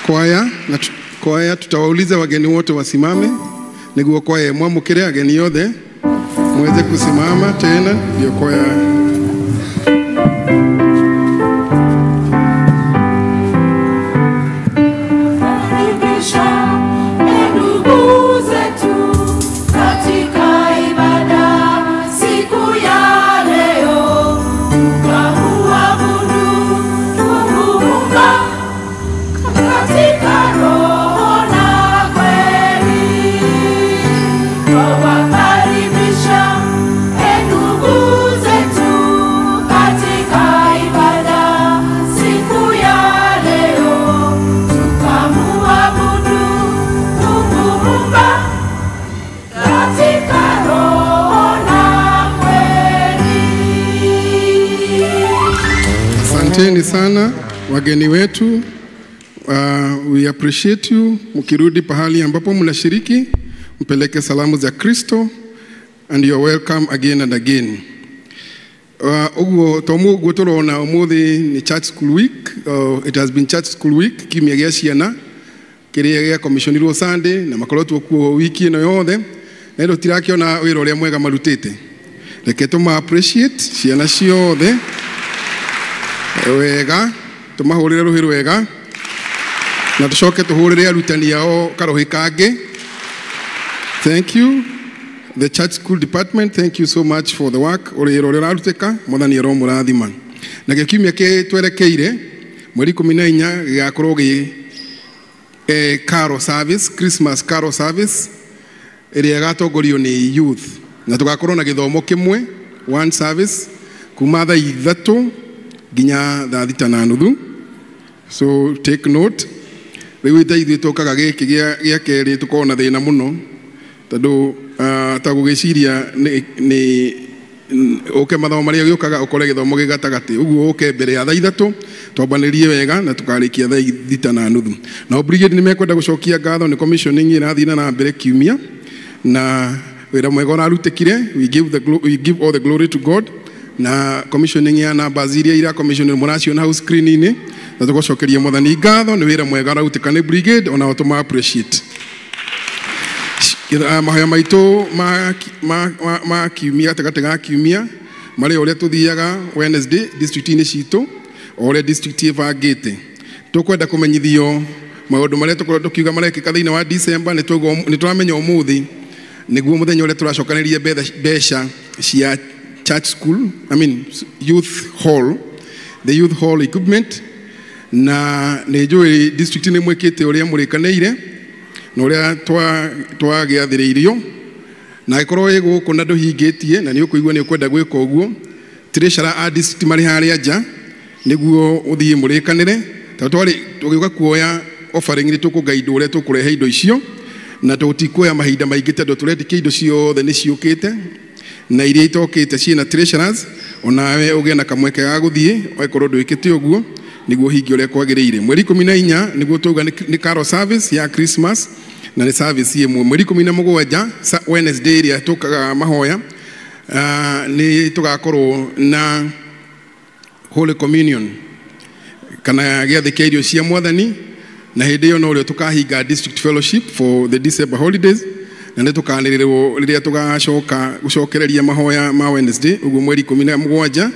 Kwaya na kwaya tutawauliza wageni wote wasimame. Niguo kwaya mwamukire ageni yothe muweze kusimama tena ndio kwaya. Asanteni sana wageni wetu. We appreciate you. Mkirudi pahali ambapo mnashiriki, mpeleke salamu za Kristo, and you are welcome again and again. Uguo tomu uguo turona umuthi ni Church School Week. It has been Church School Week kiumia gĩa ciana kĩrĩa gĩa commissionirwo Sunday na makoretwo kuo wiki ĩno yothe, na ĩno tirakiona wĩra ũrĩa mwega marutĩte. Reke tũma appreciate ciana ciothe wega, tumahurire ruhi rwega na tucoke tuhurire arutani ao karuhi kangi. Thank you the church school department, thank you so much for the work uri uri rarutika, Mwathani aromurathima. Na gĩkiumia kĩ twerekeire mweri 14 gĩgakorwo gĩ carol service, Christmas carol service ĩrĩa ĩgatongorio nĩ youth, na tũgakorwo na gĩthomo kĩmwe, one service kuma thaa 3 nginya thaa 6:30. So take note. Rĩu ita ithuĩ tũkaga gĩkĩ gĩa kerĩ tũkorwo na thĩna mũno tondũ ta gũgĩciria nĩ ũke mathomo marĩa gĩũkaga ũkore gĩthomo gĩ gatagatĩ, ũguo ũke mbere ya thaa 3 twambanĩrie wega na tũkarĩkia thaa 6:30. Na brigade nĩ mekwenda gũcokia ngatho nĩ commissioning ĩrathiĩ na mbere kiumia na wĩra mwega ũrarutĩkire. We give all the glory to God. Na commissioning ya numbers iria ira commissioning mũraciona hau screen-inĩ, na tũgacokeria Mwathani ngatho nĩ wĩra mwega ũrarutĩka nĩ brigade, ona tũma appreciate. Mahoya maitũ ma kiumia gatagatĩ ga kiumia marĩa ũrĩa tũthiaga Wednesday district-inĩ citũ, o ũrĩa district ĩbangĩte. Tũkwenda kũmenyithio maũndũ marĩa tũkorwo tũkiuga marekĩka thĩinĩ wa December. Nĩ tũramenya ũmũthĩ nĩguo mũthenya ũrĩa tũracokanĩria mbeca cia church school, I mean youth hall, the youth hall equipment, na nĩ njũĩ district nĩ mwĩkĩte ũrĩa mũrĩkanĩire na ũrĩa twagĩathĩrĩirio, na ĩkorwo ĩ gũkũ na ndũhingĩtie na nĩ ũkũigua nĩ ũkwenda gwĩka ũguo, treasurer a district marĩ harĩa nja nĩguo ũthiĩ mũrĩkanĩre, tondũ twarĩ tũgĩũka kuoya offering nĩ tũkũgaidwo ũrĩa tũkũrehe indo icio, na tũtikuoya mahinda maingĩ tondũ tũretĩkia indo ciothe nĩ ciũkĩte na iria itokĩte ciĩna treasurers, onawe ũgĩe na kamweke ga gũthiĩ ũgĩkorwo ndwĩkĩte ũguo nĩguo hingie ũrĩa kwagĩrĩire. Mweri 14 nĩguo tauga nĩ carol service ya Christmas na nĩ service ĩmwe. Mweri 17 Wednesday ĩrĩa tũkaga mahoya nĩ tũgakorwo na Holy Communion kana gĩathĩ kĩa irio cia Mwathani, na hĩndĩ ĩyo norĩo tũkahinga district fellowship for the December holidays, na nĩ tũkanĩrĩrwo rĩrĩa tũgacoka gũcokereria mahoya ma Wednesday ũguo mweri 17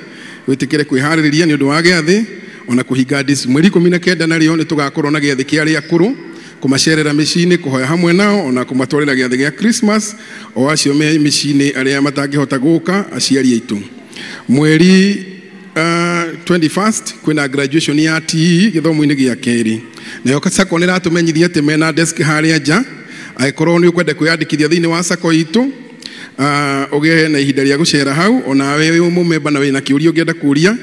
wĩtĩkĩre kwĩharĩrĩria nĩ ũndũ wa gĩathĩ ona kũhinga district. Mweri 19 narĩo nĩ tũgakorwo na gĩathĩ kĩa arĩa akũrũ kũmacerera mĩciĩ-inĩ kũhoya hamwe nao ona kũmatwarĩra gĩathĩ gĩa Christmas o acio me mĩciĩ-inĩ arĩa matangĩhota gũka aciari aitũ. Mweri 21st kwĩna graduation ya TE gĩthomo-inĩ gĩa kerĩ, nayo sacco nĩ ĩratũmenyithia atĩ mena desk harĩa nja angĩkorwo nĩ ũkwenda kwĩyandĩkithia thĩinĩ wa sacco itũ, ũgĩe na ihinda rĩa gũcera hau, onawe wĩ mũmemba na wĩna kĩũria ũngĩenda kũria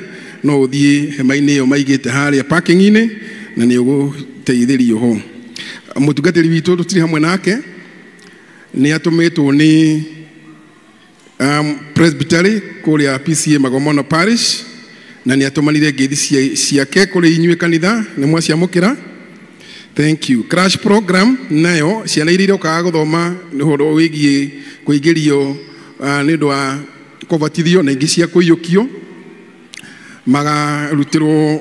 no ũthiĩ hema-inĩ ĩyo maigĩte harĩa parking-inĩ na nĩ ũgũteithĩrio ho. Mũtungatĩri witũ tũtirĩ hamwe nake, nĩ atũmĩtwo nĩ presbytery kũrĩa PCA Magomano Parish Na nĩ atũmanire ngeithi ciake kũrĩ inyuĩ kanitha, nĩ mwaciamũkĩra. Thank you. Crash program nayo ciana iria irokaga gũthoma ũhoro wĩgiĩ kũingĩrio nĩ ũndũ wa kũbatithio na ingĩ cia kũiyũkio magarutĩrwo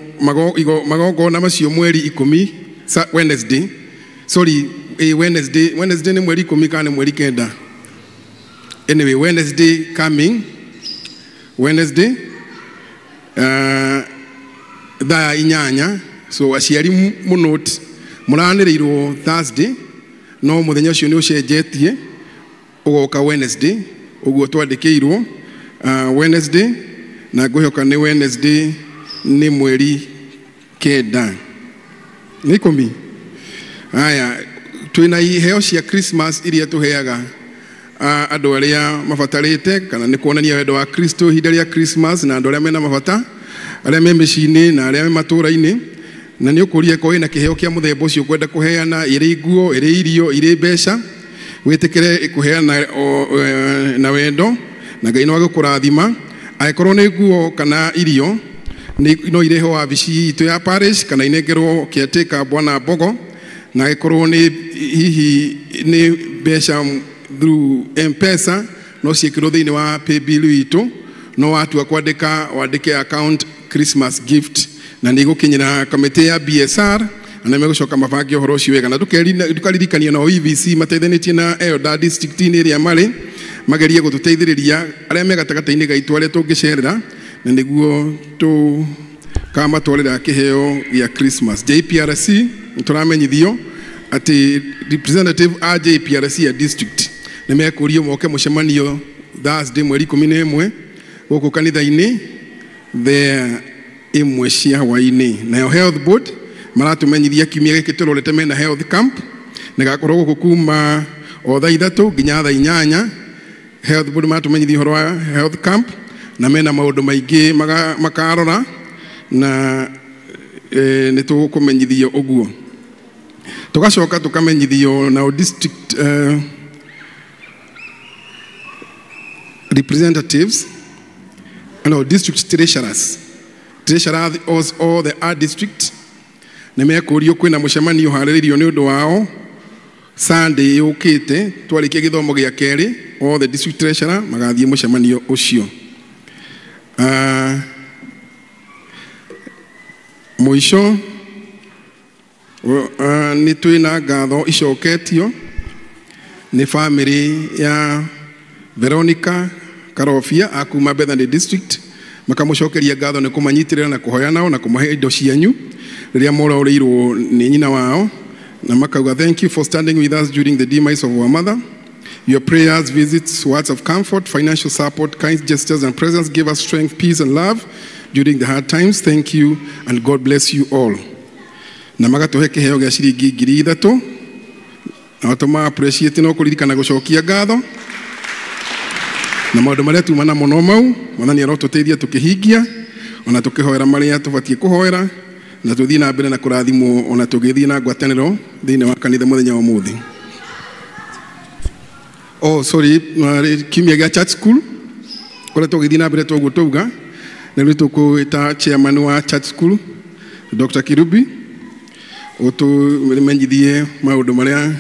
magongona macio mweri 10 Wednesday. Sorry, Wednesday. Wednesday nĩ mweri 10 kana mweri 9. Anyway, Wednesday coming. Wednesday thaa 8. So aciari mũnote mũranĩrĩirwo Thursday, no mũthenya ũcio nĩ ũcenjetie ũgoka Wednesday, ũguo twandĩkĩirwo Wednesday, na ngwĩhoka nĩ Wednesday nĩ mweri 9 nĩ 10. Aya, twĩna iheo cia Christmas iria tũheaga andũ arĩa mabatarĩte, kana nĩ kuonania wendo wa Kristo ihinda rĩa Christmas, na andũ arĩa mena mabata, arĩa me mĩciĩ-inĩ na arĩa me matũũra-inĩ. Na nĩ ũkũria ko wĩna kĩheo kĩa mũthemba ũcio ũkwenda kũheana, ĩrĩ nguo, ĩrĩ irio, ĩrĩ mbeca, wĩtĩkĩre kũheana na wendo, na Ngai no agũkũrathima. Angĩkorwo nĩ nguo kana irio, no irehwo wabici itũ ya parish kana inengerwo caretaker Bwana Mbogo, na angĩkorwo nĩ hihi nĩ mbeca through M-Pesa no ciĩkĩrwo thĩinĩ wa paybill itũ, no watua kwandĩka wandĩke account Christmas gift, na nĩ gũkinyĩra kamĩtĩ ya BSR, na nĩ megũcoka mabange ũhoro ũcio wega. Na tũkaririkania na OEVC mateithanĩtie na Elder district-inĩ ĩrĩa marĩ, magerie gũtũteithĩrĩria arĩa me gatagatĩ-inĩ gaitũ arĩa tũngĩcerera, na nĩguo tũkamatwarĩra kĩheo gĩa Christmas. JPRC nĩ tũramenyithio atĩ representative a JPRC ya district nĩ mekũrio moke mũcemanio Thursday mweri 11 gũkũ kanitha-inĩ thaa 1 cia hwaĩ-inĩ. Nayo health board maratũmenyithia kiumia gĩkĩ tũrorete mena health camp, na gakorwo gũkũ kuma o thaa 3 nginya thaa 8. Health board maratũmenyithia ũhoro wa health camp, na mena maũndũ maingĩ makarora, na nĩ tũkũmenyithio ũguo. Tũgacoka tũkamenyithio nao district representatives, no, district treasurers, treasurer of all the art district nĩ mekũrio kwĩna mũcemanio ũharĩrĩirio nĩ ũndũ wao Sunday yũkĩte twarĩkia gĩthomo gĩa kerĩ, all the district treasurer magathiĩ mũcemanio ũcio. Mũico nĩ twĩna ngatho icoketio nĩ family ya Veronica Karobia akuma Bethany district, makamũcokeria ngatho nĩ kũmanyitĩrĩra na kũhoya nao na kũmahe indo cianyu rĩrĩa mororĩirwo nĩ nyina wao, na makauga thank you for standing with us during the demise of our mother. Your prayers, visits, words of comfort, financial support, kind gestures and presence give us strength, peace and love during the hard times. Thank you and God bless you all. Na magatũhe kĩheo gĩa ciringi 3,000 na watũma appreciate no kũririkana gũcokia ngatho na maũndũ marĩa tuma namo no mau. Mwathani arotũteithia tũkĩhingia ona tũkĩhoera marĩa tũbatiĩ kũhoera, na tũthiĩ na mbere na kũrathimwo ona tũgĩthiĩ na ngwatanĩro thĩinĩ wa kanitha mũthenya wa ũmũthĩ. Oh, sorry, kiumia gĩa church school kũrĩa tũgĩthiĩ na mbere toguo tauga, na rĩu tũkũĩta chairman wa church school Dr. Kirubi ũtũmenyithie maũndũ marĩa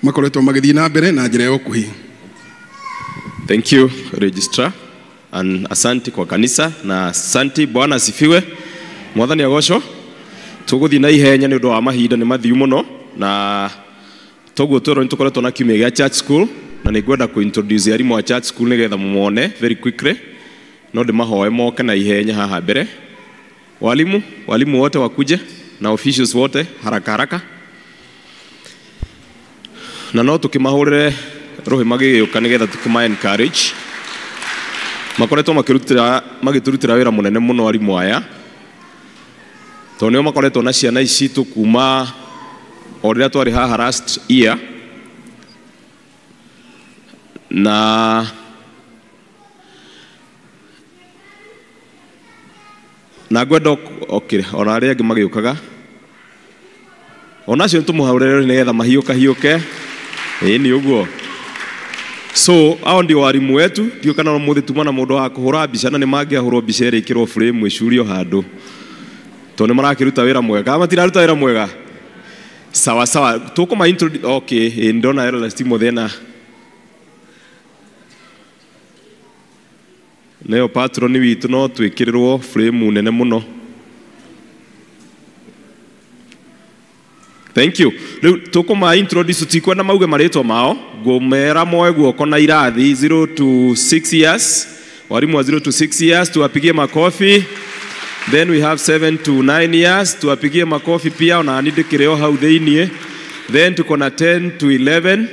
makoretwo magĩthiĩ na mbere na njĩra ya ũkuhĩ. Thank you, Registrar, and asanti kwa kanisa na asanti. Bwana asifiwe. Mwathani agocwo. Tũgũthiĩ na ihenya nĩ ũndũ wa mahinda nĩ mathiu mũno, na toguo twĩrwo nĩ tũkoretwo na kiumia gĩa church school, na nĩ ngwenda kũ introduce arimũ a church school nĩgetha mũmone very quickly, no ndĩmahoe moke na ihenya haha mbere. Walimu wote wakuje na officials wote haraka haraka, na no tũkĩmahũrĩre rũhĩ magĩgĩũka nĩgetha tũkĩma encourage. Makoretwo magĩtũrutĩra wĩra mũnene mũno arimũ aya, tondũ nĩo makoretwo na ciana ici citũ kuma o rĩrĩa twarĩ haha last year, na ngwenda okire ona arĩa angĩ magĩũkaga ona acio nĩtũmũhũrĩre nĩgetha mahiũkahiũke. Ĩĩ nĩ ũguo. So hao ndio walimu wetu, ndio kana muthi tuma na mundu wa kuhura mbica na ni mangiahurwo mbica ĩrĩkĩrwo frame ĩcurio handũ to nĩ marakiruta wĩra mwega kana matiraruta wĩra mwega. Sawa sawa, tukuma intro. Okay, ndona Elder Timothy na neo patron witũ no twĩkĩrĩrwo frame nene mũno. Thank you. Rĩu tũkũma introduce tikwenda mauge marĩtwa mao, ngũmera moe guoko na irathi 0 to 6 years. Walimu wa 0 to 6 years tuwapigie makofi. Then we have 7 to 9 years, tuwapigie makofi pia ona ni ndĩkĩrĩ o hau thĩiniĩ. Then tuko na 10 to 11,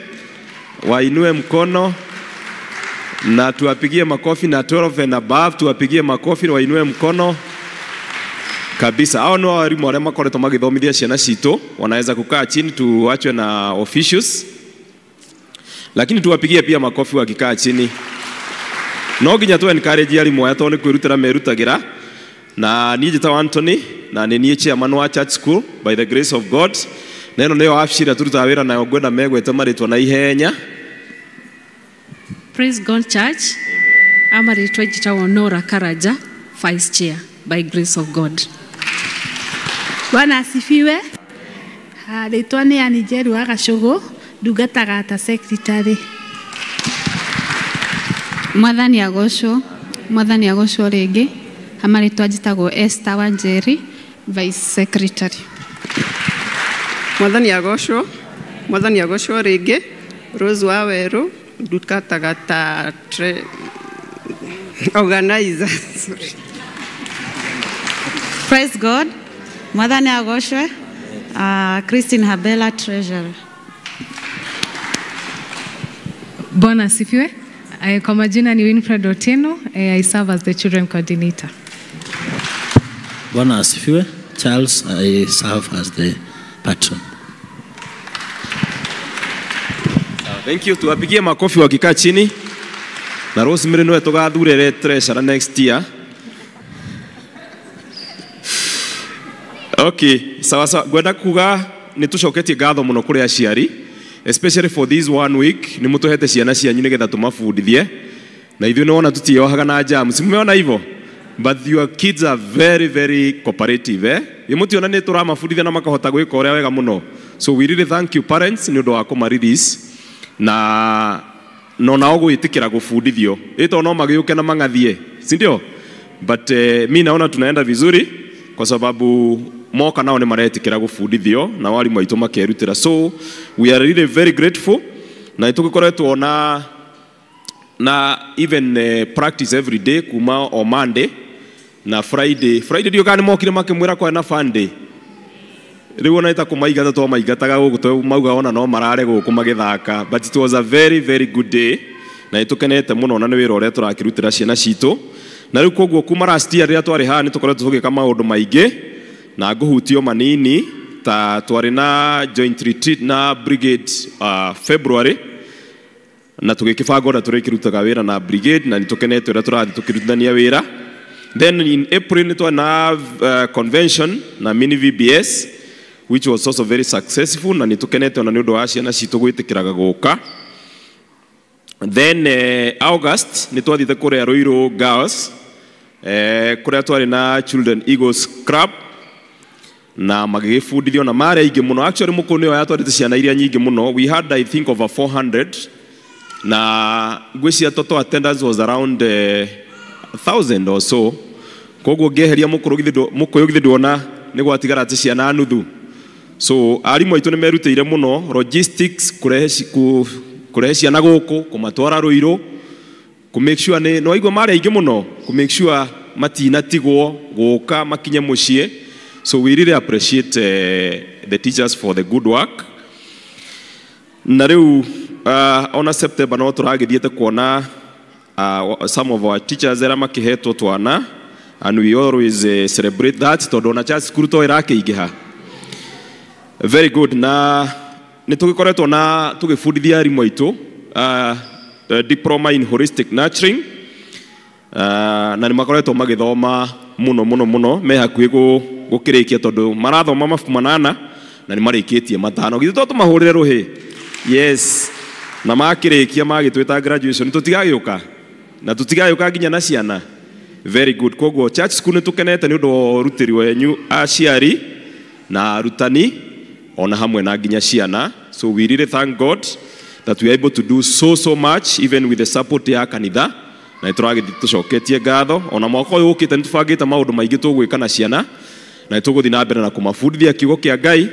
wainue mkono na tuwapigie makofi, na 12 and above tuwapigie makofi na wainue mkono kabisa. Hao ni walimu arĩa makoretwo magĩthomithia ciana citũ, wanaweza kukaa chini tuachwe na officials, lakini tuwapigie pia makofi wakikaa chini. No nginya tu encourage arimũ aya tondũ nĩ kwĩrutĩra merutagĩra. Na niĩ njĩtagwo Anthony na nĩ niĩ chairman wa church school by the grace of God. Na ĩno nĩyo wabici ĩrĩa tũrutaga wĩra nayo, ngwenda megwete marĩtwa na ihenya. Praise God Church. Amarĩtwa njĩtagwo Nora Karaja, Vice Chair by grace of God. Bwana asifiwe. Rĩtwa nĩ Ann Njeru wa Gacũgũ, ndungataga ta secretary. Mwathani agocwo, Mwathani agocwo rĩngĩ. Amarĩtwa njĩtagwo Esther Wanjeri, Vice Secretary. Mwathani agocwo, Mwathani agocwo rĩngĩ. Rose wa Weru, ndungataga ta organizer. Sorry. Praise God. Mwathani agocwe. Christine Habela, Treasurer. Bwana asifiwe. Kwa majina ni Winfred Otieno. I serve as the children coordinator. Bwana asifiwe. Charles, I serve as the patron. Thank you. Tuwapigie makofi wakikaa chini. Na Rosemary niwe tugathurere treasurer next year. Okay, sawa sawa. Ngwenda kuga nĩ tũcoketie ngatho mũno kũrĩ aciari, especially for this one week nĩ mũtũhete ciana cianyu nĩgetha tũmabundithie. Na ithuĩ nĩ wona tũtiyohaga na jam, si mmeona hivyo? But your kids are very very cooperative, eh? Mũtiona nĩ tũramabundithia na makahota gwĩka ũrĩa wega mũno. So we really thank you parents nĩ ũndũ wa kũma release na no nao gwĩtĩkĩra gũbundithio. Ĩto no magĩũke na mang'athie, si ndio? But mi naona tunaenda vizuri kwa sababu moka nao nĩ maretĩkĩra gũbundithio na warimu aitũ makerutĩra. So we are really very grateful na nĩtũgĩkoretwo na even practice every day kuma o Monday na Friday. Friday ndio kana mokire makĩmwĩra kwa na fun day. Rĩu ona ita kũmaingata to maingataga gũkũ to mauga ona no marare gũkũ magĩthaka, but it was a very very good day na nĩtũkenete mũno na nĩ wĩra ũrĩa tũrakĩrutĩra ciana citũ. Na rĩu koguo kuma last year rĩrĩa twarĩ haha nĩtũkoretwo tũgĩka maũndũ maingĩ na ngũhutio manini ta twarĩ na joint retreat na brigade February na tũgĩkĩbanga ũrĩa tũrĩkĩrutaga wĩra na brigade na nĩtũkenete ũrĩa tũrathiĩ tũkĩrutithania wĩra. Then in April nĩtwarĩ na convention na mini VBS which was also very successful na nĩtũkenete ona nĩ ũndũ wa ciana citũ gwĩtĩkĩraga gũka. Then August nĩtwathiĩte kũrĩa Ruiru Girls, kũrĩa twarĩ na Children Eagles Club na magĩgĩbundithio na marĩ aingĩ mũno. Actually mũkũ nĩyo yatwarĩte ciana iria nyingĩ mũno. We had I think over 400 na ngwĩciria total attendance was around 1,000 or so. Koguo ngĩeheria mũkũyũ githĩ nduona nĩ gwatigara atĩ ciana nuthu. So arimũ aitũ nĩ merutĩire mũno logistics, kũrehe ciana gũkũ, kũmatwara Ruiru, kũ make sure nĩ waigua marĩ aingĩ mũno, kũ make sure matinatigwo gũka makinye mũciĩ. So we really appreciate the teachers for the good work. Na rĩu ona September no tũragĩthiĩte kuona some of our teachers arĩa makĩhetwo twana, and we always celebrate that tondũ ona church school to ĩrakĩingĩha. Very good. Na nĩ tũgĩkoretwo na tũgĩbundithia arimũ aitũ diploma in holistic nurturing, na nĩ makoretwo magĩthoma mũno mũno mũno, me hakuhĩ gũkĩrĩkia tondũ marathoma mabuku manana na nĩ marĩkĩtie matano. Githĩ to tũmahũrĩre rũhĩ? Yes. Na makĩrĩkia magĩtwĩta graduation tũtigagĩũka na tũtigagĩũka nginya na ciana. Very good. Koguo church school nĩ tũkenete nĩ ũndũ wa ũrutĩri wenyu aciari na arutani ona hamwe na nginya ciana. So we really thank God that we are able to do so much even with the support ya kanitha. Na nĩ tũragĩthiĩ tũcoketie ngatho ona mwaka ũyũ ũkĩte nĩ tũbangĩte maũndũ maingĩ tũgwĩka na ciana na nĩ tũgũthiĩ na mbere na kũmabundithia kiugo kĩa Ngai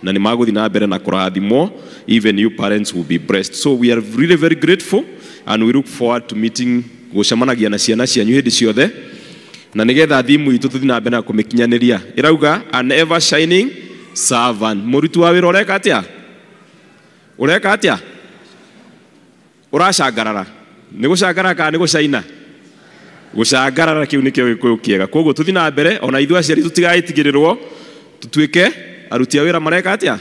na nĩ magũthiĩ na mbere na kũrathimwo. Even you parents will be blessed. So we are really very grateful and we look forward to meeting gũcemanagia na ciana cianyu hĩndĩ ciothe na nĩgetha thimu itũ tũthiĩ na mbere na kũmĩkinyanĩria. Ĩrauga an ever shining servant. Mũruti wa wĩra ũreka atĩa? Ũreka atĩa? Ũracangarara. Nĩ gũcangarara kana nĩ gũcaina? Gũcangarara kĩu nĩkĩo gĩkũyũ kĩega. Koguo tũthiĩ na mbere ona ithuĩ aciari tũtigaĩtigĩrĩrwo tũtuĩke aruti a wĩra mareka atĩa?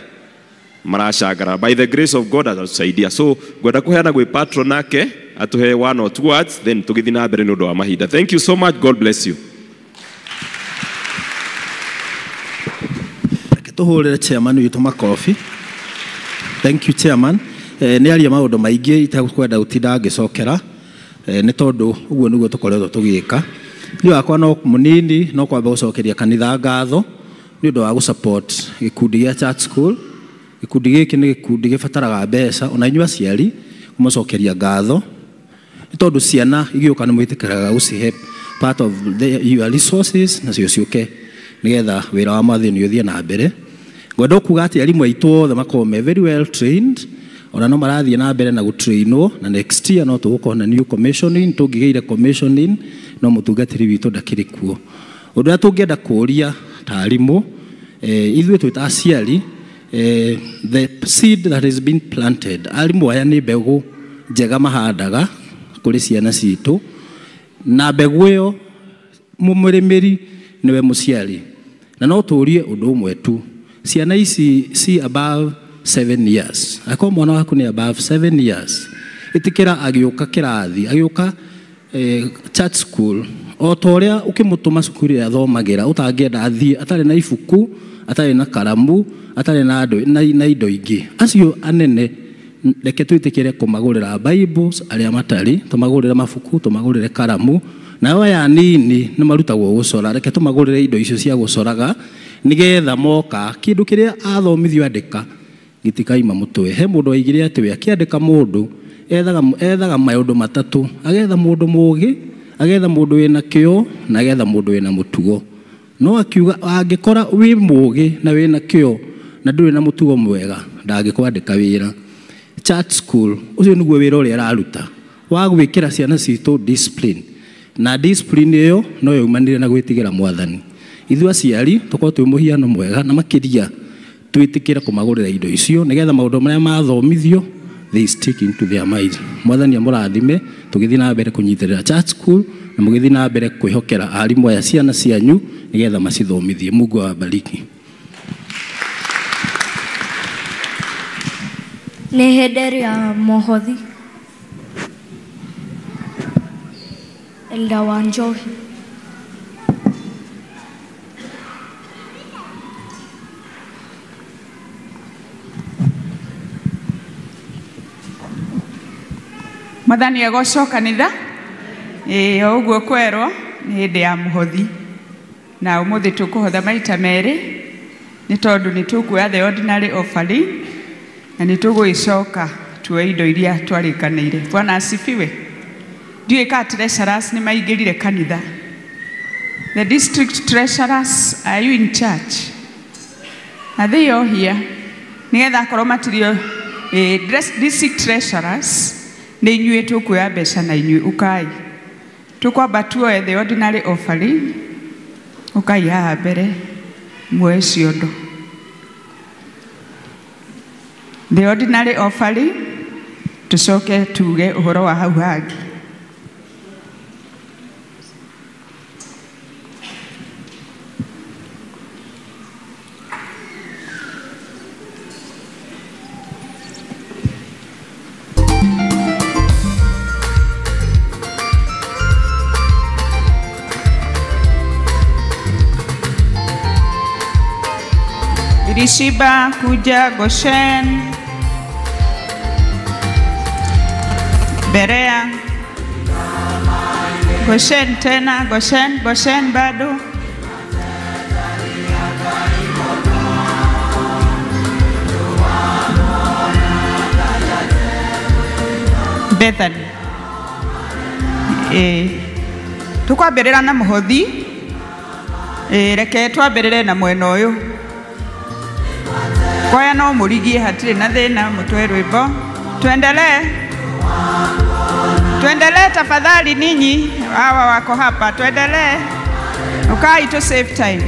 Maracangarara. By the grace of God atatusaidia. So ngwenda kũheana gwĩ patron nake atuhe one or two words then tũgĩthiĩ na mbere nĩ ũndũ wa mahinda. Thank you so much. God bless you. Reke tũhũrĩre chairman witũ makobi. Thank you chairman. Nĩ aria maũndũ maingĩ itakwenda gũtinda ngĩcokera nĩ tondũ ũguo nĩguo tũkoretwo tũgĩka. Niĩ wakwa no mũnini no kwamba gũcokeria kanitha ngatho nĩ ũndũ wa gũ-support gĩkundi gĩa church school. Gĩkundi gĩkĩ nĩ gĩkundi gĩbataraga mbeca ona inyuĩ aciari kũmacokeria ngatho nĩ tondũ ciana igĩũka nĩ mwĩtĩkĩraga gũcihe part of your resources nacio ciũke nĩgetha wĩra wa mwathani ũthiĩ na mbere. Ngwenda kuga atĩ arimũ aitũ othe makorwo me very well trained ona no marathiĩ na mbere na gũtrainwo na next year no tũgũkorwo na new commissioning. Tũngĩgĩire commissioning no mũtungatĩri witũ ndakĩrĩ kuo. Ũndũ ũrĩa tũngĩenda kũũria ta arimũ ithuĩ twĩ ta aciari the seed that has been planted arimũ aya nĩ mbegũ njega mahandaga kũrĩ ciana citũ na mbegũ ĩyo mũrĩmĩri nĩwe mũciari. Na no tũũrie ũndũ ũmwe tu, ciana ici ci above 7 years, akorwo mwana waku nĩ above 7 years ĩtĩkĩra agĩũka kĩrathi agĩũka church school o ta ũrĩa ũkĩmũtũma cukuru ĩrĩa athomagĩra ũtangĩenda athiĩ atarĩ na ibuku atarĩ na karamu atarĩ na indo ingĩ. Acio anene reke twĩtĩkĩre kũmagũrĩra Bibles arĩa matarĩ, tũmagũrĩre mabuku, tũmagũrĩre karamu. Nao aya anini nĩ marutagwo gũcora, reke tũmagũrĩre indo icio cia gũcoraga nĩgetha moka kĩndũ kĩrĩa athomithio andĩka gĩtikaima mũtwe. He mũndũ waigire atĩ we akĩandĩka mũndũ ethaga maũndũ matatũ, agetha mũndũ mũũgĩ, agetha mũndũ wĩna kĩo na agetha mũndũ wĩna mũtugo. No akiuga angĩkora wĩ mũũgĩ na wĩna kĩo na ndũrĩ na mũtugo mwega ndangĩkwandĩka wĩra. Church school ũcio nĩguo wĩra ũrĩa araruta wa gwĩkĩra ciana citũ discipline, na discipline ĩyo no yaumanire na gwĩtigĩra mwathani. Ithuĩ aciari tũkorwo twĩ mũhiano mwega na makĩria twĩtĩkĩre kũmagũrĩra indo icio nĩgetha maũndũ marĩa mathomithio they stick into their mind. Mwathani amũrathime tũgĩthiĩ na mbere kũnyitĩrĩra church school na mũgĩthiĩ na mbere kwĩhokera arimũ aya ciana cianyu nĩgetha macithomithie. Mungu awabariki. Nĩ hĩndĩ ĩrĩa mũhothi Elda wa Njohi. Mwathani agocwo kanitha. O ũguo kwerwo nĩ hĩndĩ ya mũhothi na ũmũthĩ tũkũhotha maita merĩ nĩ tondũ nĩ tũkuoya the ordinary offering na nĩ tũgũgĩcoka tuoe indo iria twarĩkanĩire. Bwana asifiwe. Ndiũĩ kana treasurers nĩ maingĩrire kanitha. The district treasurers, are you in church? Are they all here? Nĩgetha akorwo matirio district treasurers nĩ inyuĩ tũkuoya mbeca na inyuĩ ũkai. Tũkwamba tuoe the ordinary offering. Ũkai haha mbere muoe ciondo. The ordinary offering tucoke tuge ũhoro wa hau hangĩ. Birishiba, Kuja, Goshen. Berea, Goshen tena, Goshen, Goshen bado. Bethany. Tukwambĩrĩra na mũhothi. Reke twambĩrĩre na mwena ũyũ. Kwaya no mũrigie hatirĩ na thĩna mũtwe rwĩmbo. Tuendelee. Tuendelee tafadhali ninyi hawa wako hapa, tuendelee. Ukai to save time.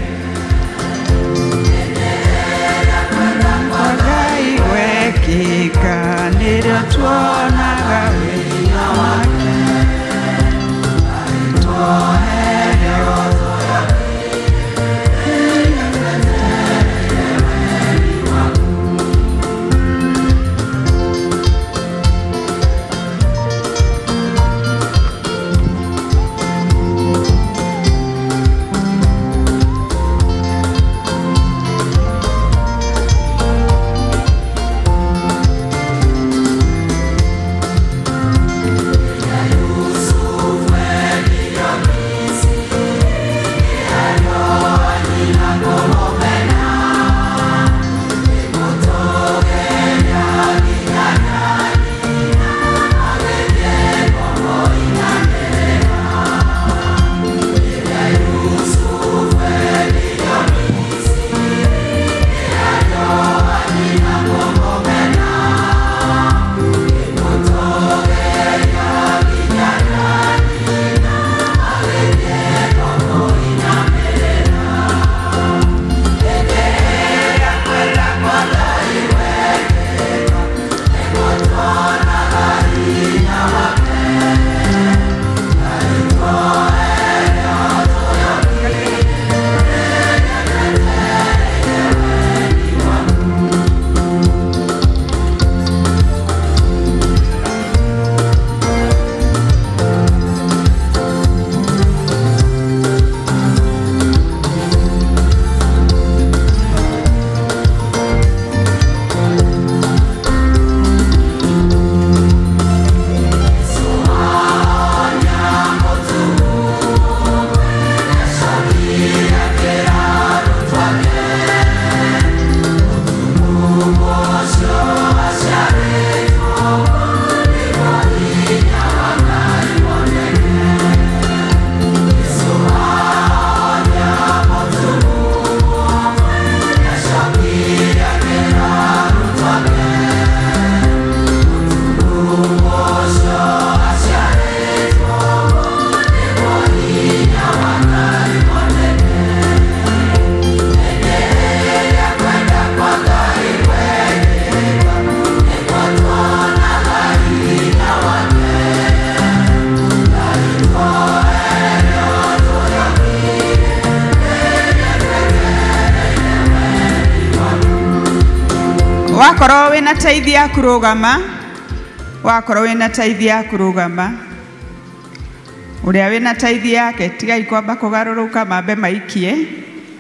Ngai wekika nĩrĩo tuonaga wĩra wake. Wakorwo wĩna taithi ya kũrũgama, wakorwo wĩna taithi ya kũrũgama, ũrĩa wĩna taithi yake tigai kwamba kũgarũrũka mambe maikie,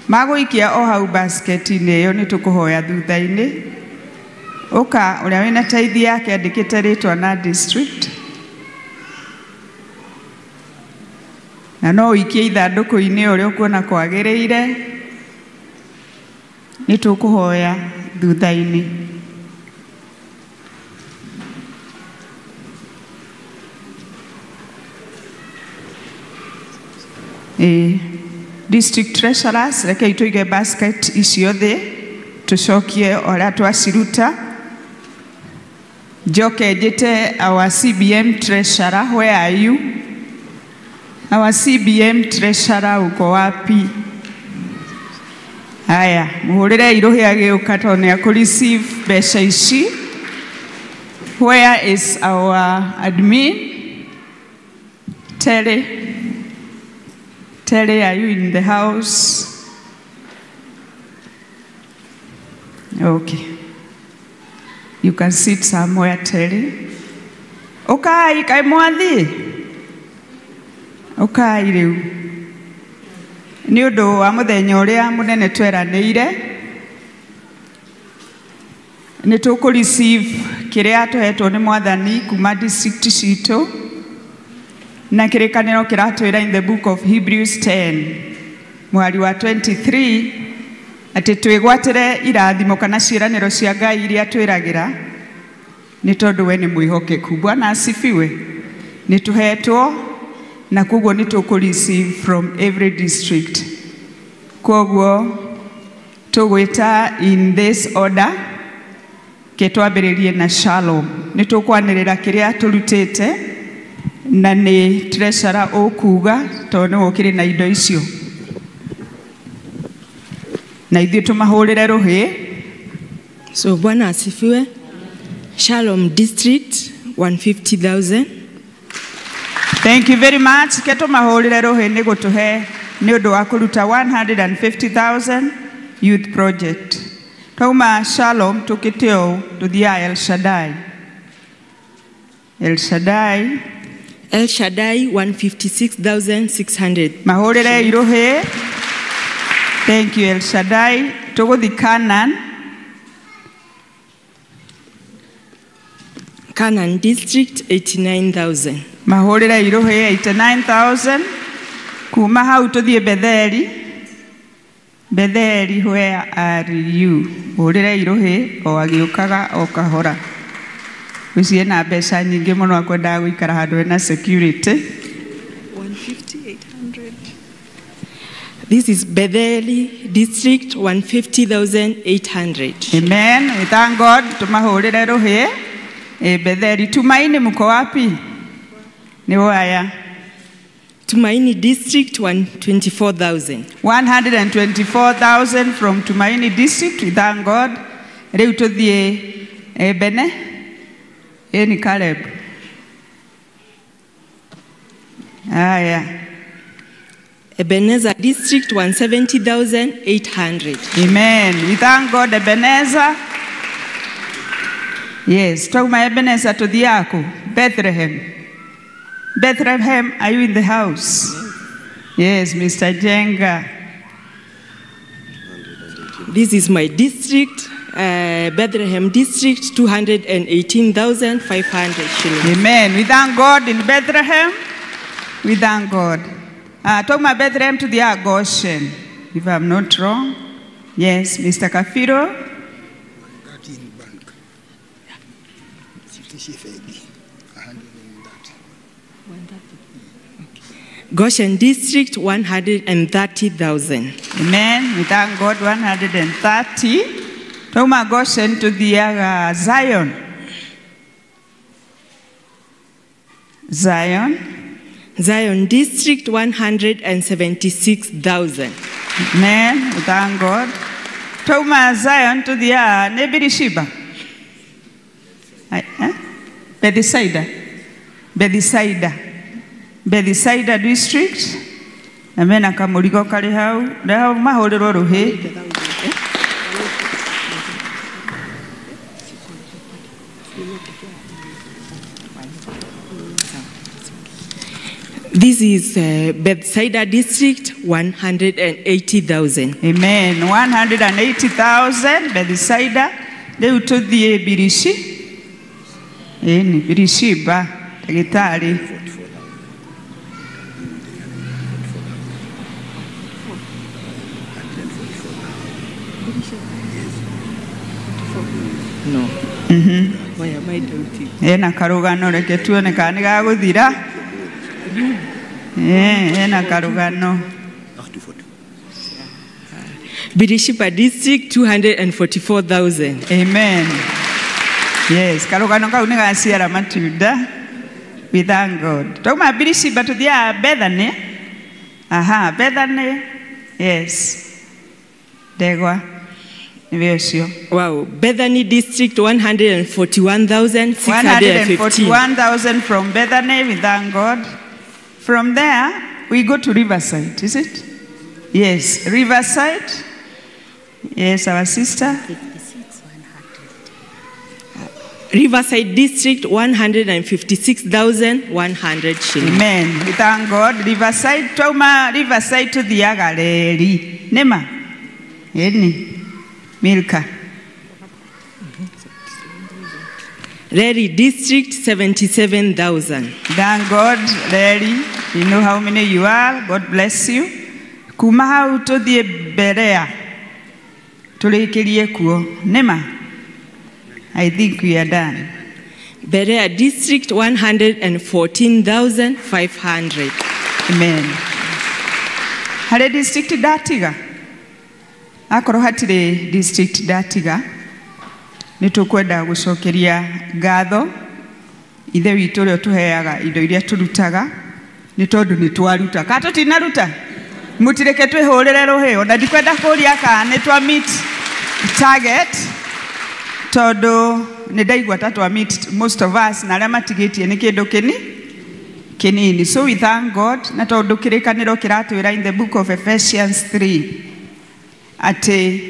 magũikia o hau basket-inĩ ĩyo nĩ tũkũhoya thutha-inĩ. Ũka ũrĩa wĩna taithi yake andĩkĩte rĩtwa na district, na no ũikie ithandũkũ-inĩ ũrĩa ũkuona kwagĩrĩire, nĩ tũkũhoya thutha-inĩ. District treasurers, reke tuige basket icio thĩ tucokie ũrĩa twaciruta. Njoke njĩte our CBM treasurer, where are you? Our CBM treasurer uko wapi? Haya, muhũrĩre irũhĩ agĩũka tondũ nĩ akũ receive mbeca ici. Where is our admin? Terry. Terry, are you in the house? Okay. You can sit somewhere, Terry. Okay, kai mwathi. Okay, rĩu. Nĩ ũndũ wa mũthenya ũrĩa mũnene tweranĩire, nĩ tũkũ receive Kĩrĩa tũhetwo nĩ mwathani kuma district citũ na kĩrĩkanĩro kĩratwĩra in the book of Hebrews 10 mũhari wa 23 atĩ twĩgwatĩre irathimo kana ciĩranĩro cia Ngai iria twĩragĩra nĩ tondũ we nĩ mwĩhokeku. Bwana asifiwe. Nĩ tũhetwo na koguo nĩ tũkũ receive from every district. Koguo tũgwĩta in this order ke twambĩrĩrie na Shalom. Nĩ tũkwanĩrĩra kĩrĩa tũrutĩte na nĩ treasurer ũkuga tondũ nĩwe ũkĩrĩ na indo icio na ithuĩ tũmahũrĩre rũhĩ. So Bwana asifiwe. Shalom District 150,000. Thank you very much. Ke tũmahũrĩre rũhĩ nĩ gũtũhe nĩ ũndũ wa kũruta 150,000 youth project. Twauma Shalom tũkĩte ũũ tũthiaga El Shaddai. El Shaddai. El Shaddai 156,600. Mahũrĩre irũhĩ. Thank you El Shaddai. Tũgũthiĩ Canaan. Canaan District 89,000. Mahũrĩre irũhĩ 89,000. Kuma hau tũthiĩ Betheli. Betheli, where are you? Hũrĩre irũhĩ o agĩũkaga o kahora. Ũcio ena mbeca nyingĩ mũno akwendaga gũikara handũ hena security. 150,800. This is Betheli District 150,800. Amen. We thank God. Tumahũrĩre rũhĩ. Betheli. Tumaini mko wapi? Ni waya. Tumaini District 124,000. 124,000 from Tumaini District. We thank God. Rĩu tũthiĩ Bene. Ni Caleb. Aya. Ebenezer District 170,800. Amen. We thank God Ebenezer. Yes, twauma Ebenezer tuthiaku Bethlehem. Bethlehem, are you in the house? Yes, Mr. Jenga. This is my district, Bethlehem District, 218,500 shillings. Amen. We thank God in Bethlehem. We thank God. Talking Bethlehem to the Goshen, if I'm not wrong. Yes, Mr. Kafiro. Goshen District, 130,000. Amen. We thank God, 130. Talking Goshen to the Zion. Zion. Zion District, 176,000. Amen. We thank God. Toma Zion to the Nebirishiba. Bethsaida. Bethsaida. Bethsaida District. Amen. Akamurigo kari hau. Rehau mahũrĩrwo rũhĩ. This is Bethsaida District, 180,000. Amen. 180,000, Bethsaida. Rĩu tũthiĩ Birishi. Ĩni, Birishiba, ndagĩtarĩ. No. Why am I doubting? Ena karũgano reke tuone kana nĩ gagũthira. Ena karũgano. Birishiba District, 244,000. Amen. Yes, karũgano kau nĩ gaciara matunda. We thank God. Tauma Birishiba tũthiaga Bethany. Aha, Bethany. Yes. Ndegwa. Nĩwe ũcio. Wow, Bethany District, 141,615. 141,000 from Bethany, we thank God. From there, we go to Riverside, is it? Yes, Riverside. Yes, our sister. Riverside District, 156,100 shillings. Amen. We thank God. Riverside, Trauma, Riverside to the Agareri. Nema. Eni. Milka. Reri District 77,000. Thank God, Reri. You know how many you are. God bless you. Kuma hau tuthie Berea. Turikirie kuo. Nema. I think we are done. Berea District 114,500. Amen. Harĩ district ndatiga? Akorwo hatirĩ district ndatiga, nĩ tũkwenda gũcokeria ngatho ithe witũ ũrĩa ũtũheaga indo iria tũrutaga, nĩ tondũ nĩ twaruta. Kana tũtinaruta? Mũtireke twĩhũrĩre rũhĩ, ona ndikwenda kũria kana nĩ twa meet target, tondũ nĩ ndaigua ta twa meet most of us, na arĩa matigĩtie nĩ kĩndũ kĩni kĩnini. So we thank God, na tondũ kĩrĩkanĩro kĩratwĩra in the book of Ephesians 3 atĩ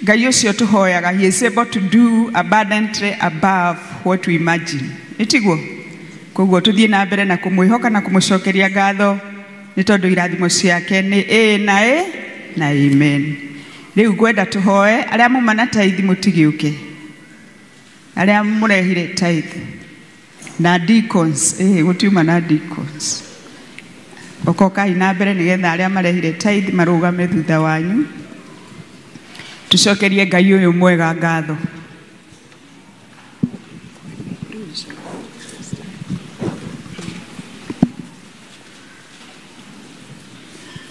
Ngai ũcio tũhoyaga, he is able to do abundantly above what we imagine. Nĩtiguo? Koguo tũthiĩ na mbere na kũmwĩhoka na kũmũcokeria ngatho nĩ tondũ irathimo ciake nĩ ĩ na ĩ na amen. Rĩu ngwenda tũhoe arĩa muma na tithe mũtigĩũke, arĩa mũrehire tithe na deacons, gũtiuma na deacons. Okokai na mbere nĩgetha arĩa marehire tithe marũgame thutha wanyu. Tucokerie Ngai ũyũ mwega ngatho.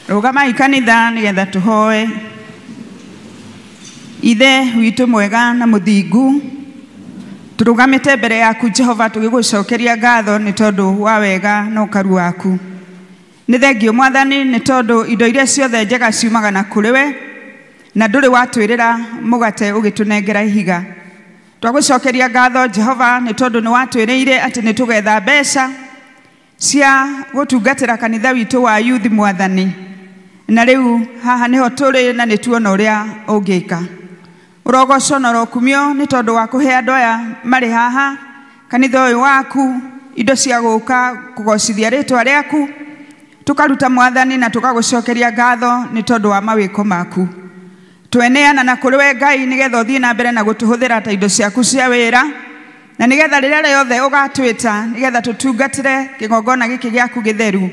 Rũgamai kanitha nĩgetha tũhoe. Ithe witũ mwega na mũthingu, tũrũgamĩte mbere yaku Jehova tũgĩgũcokeria ngatho nĩ tondũ wa wega na ũkaru waku. Nĩ thengio Mwathani nĩ tondũ indo iria ciothe njega ciumaga na kũrĩ we, na ndũrĩ watwĩrĩra mũgate ũgĩtũnengera ihiga. Twagũcokeria ngatho Jehova nĩ tondũ nĩ watwĩrĩire atĩ nĩ tũgetha mbeca cia gũtungatĩra kanitha witũ wa youth Mwathani, na rĩu haha nĩho tũrĩ na nĩ tuona ũrĩa ũngĩka. Ũrogocwo na ũrokumio nĩ tondũ wa kũhe andũ aya marĩ haha kanitha ũyũ waku indo cia gũka kũgocithia rĩtwa rĩaku. Tũkaruta Mwathani na tũkagũcokeria ngatho nĩ tondũ wa mawĩko maku. Tweneana na kũrĩ we Ngai nĩgetha ũthiĩ na mbere na gũtũhũthĩra ta indo ciaku cia wĩra, na nĩgetha rĩrĩa rĩothe ũgatwĩta nĩgetha tũtungatĩre kĩgongona gĩkĩ gĩaku gĩtheru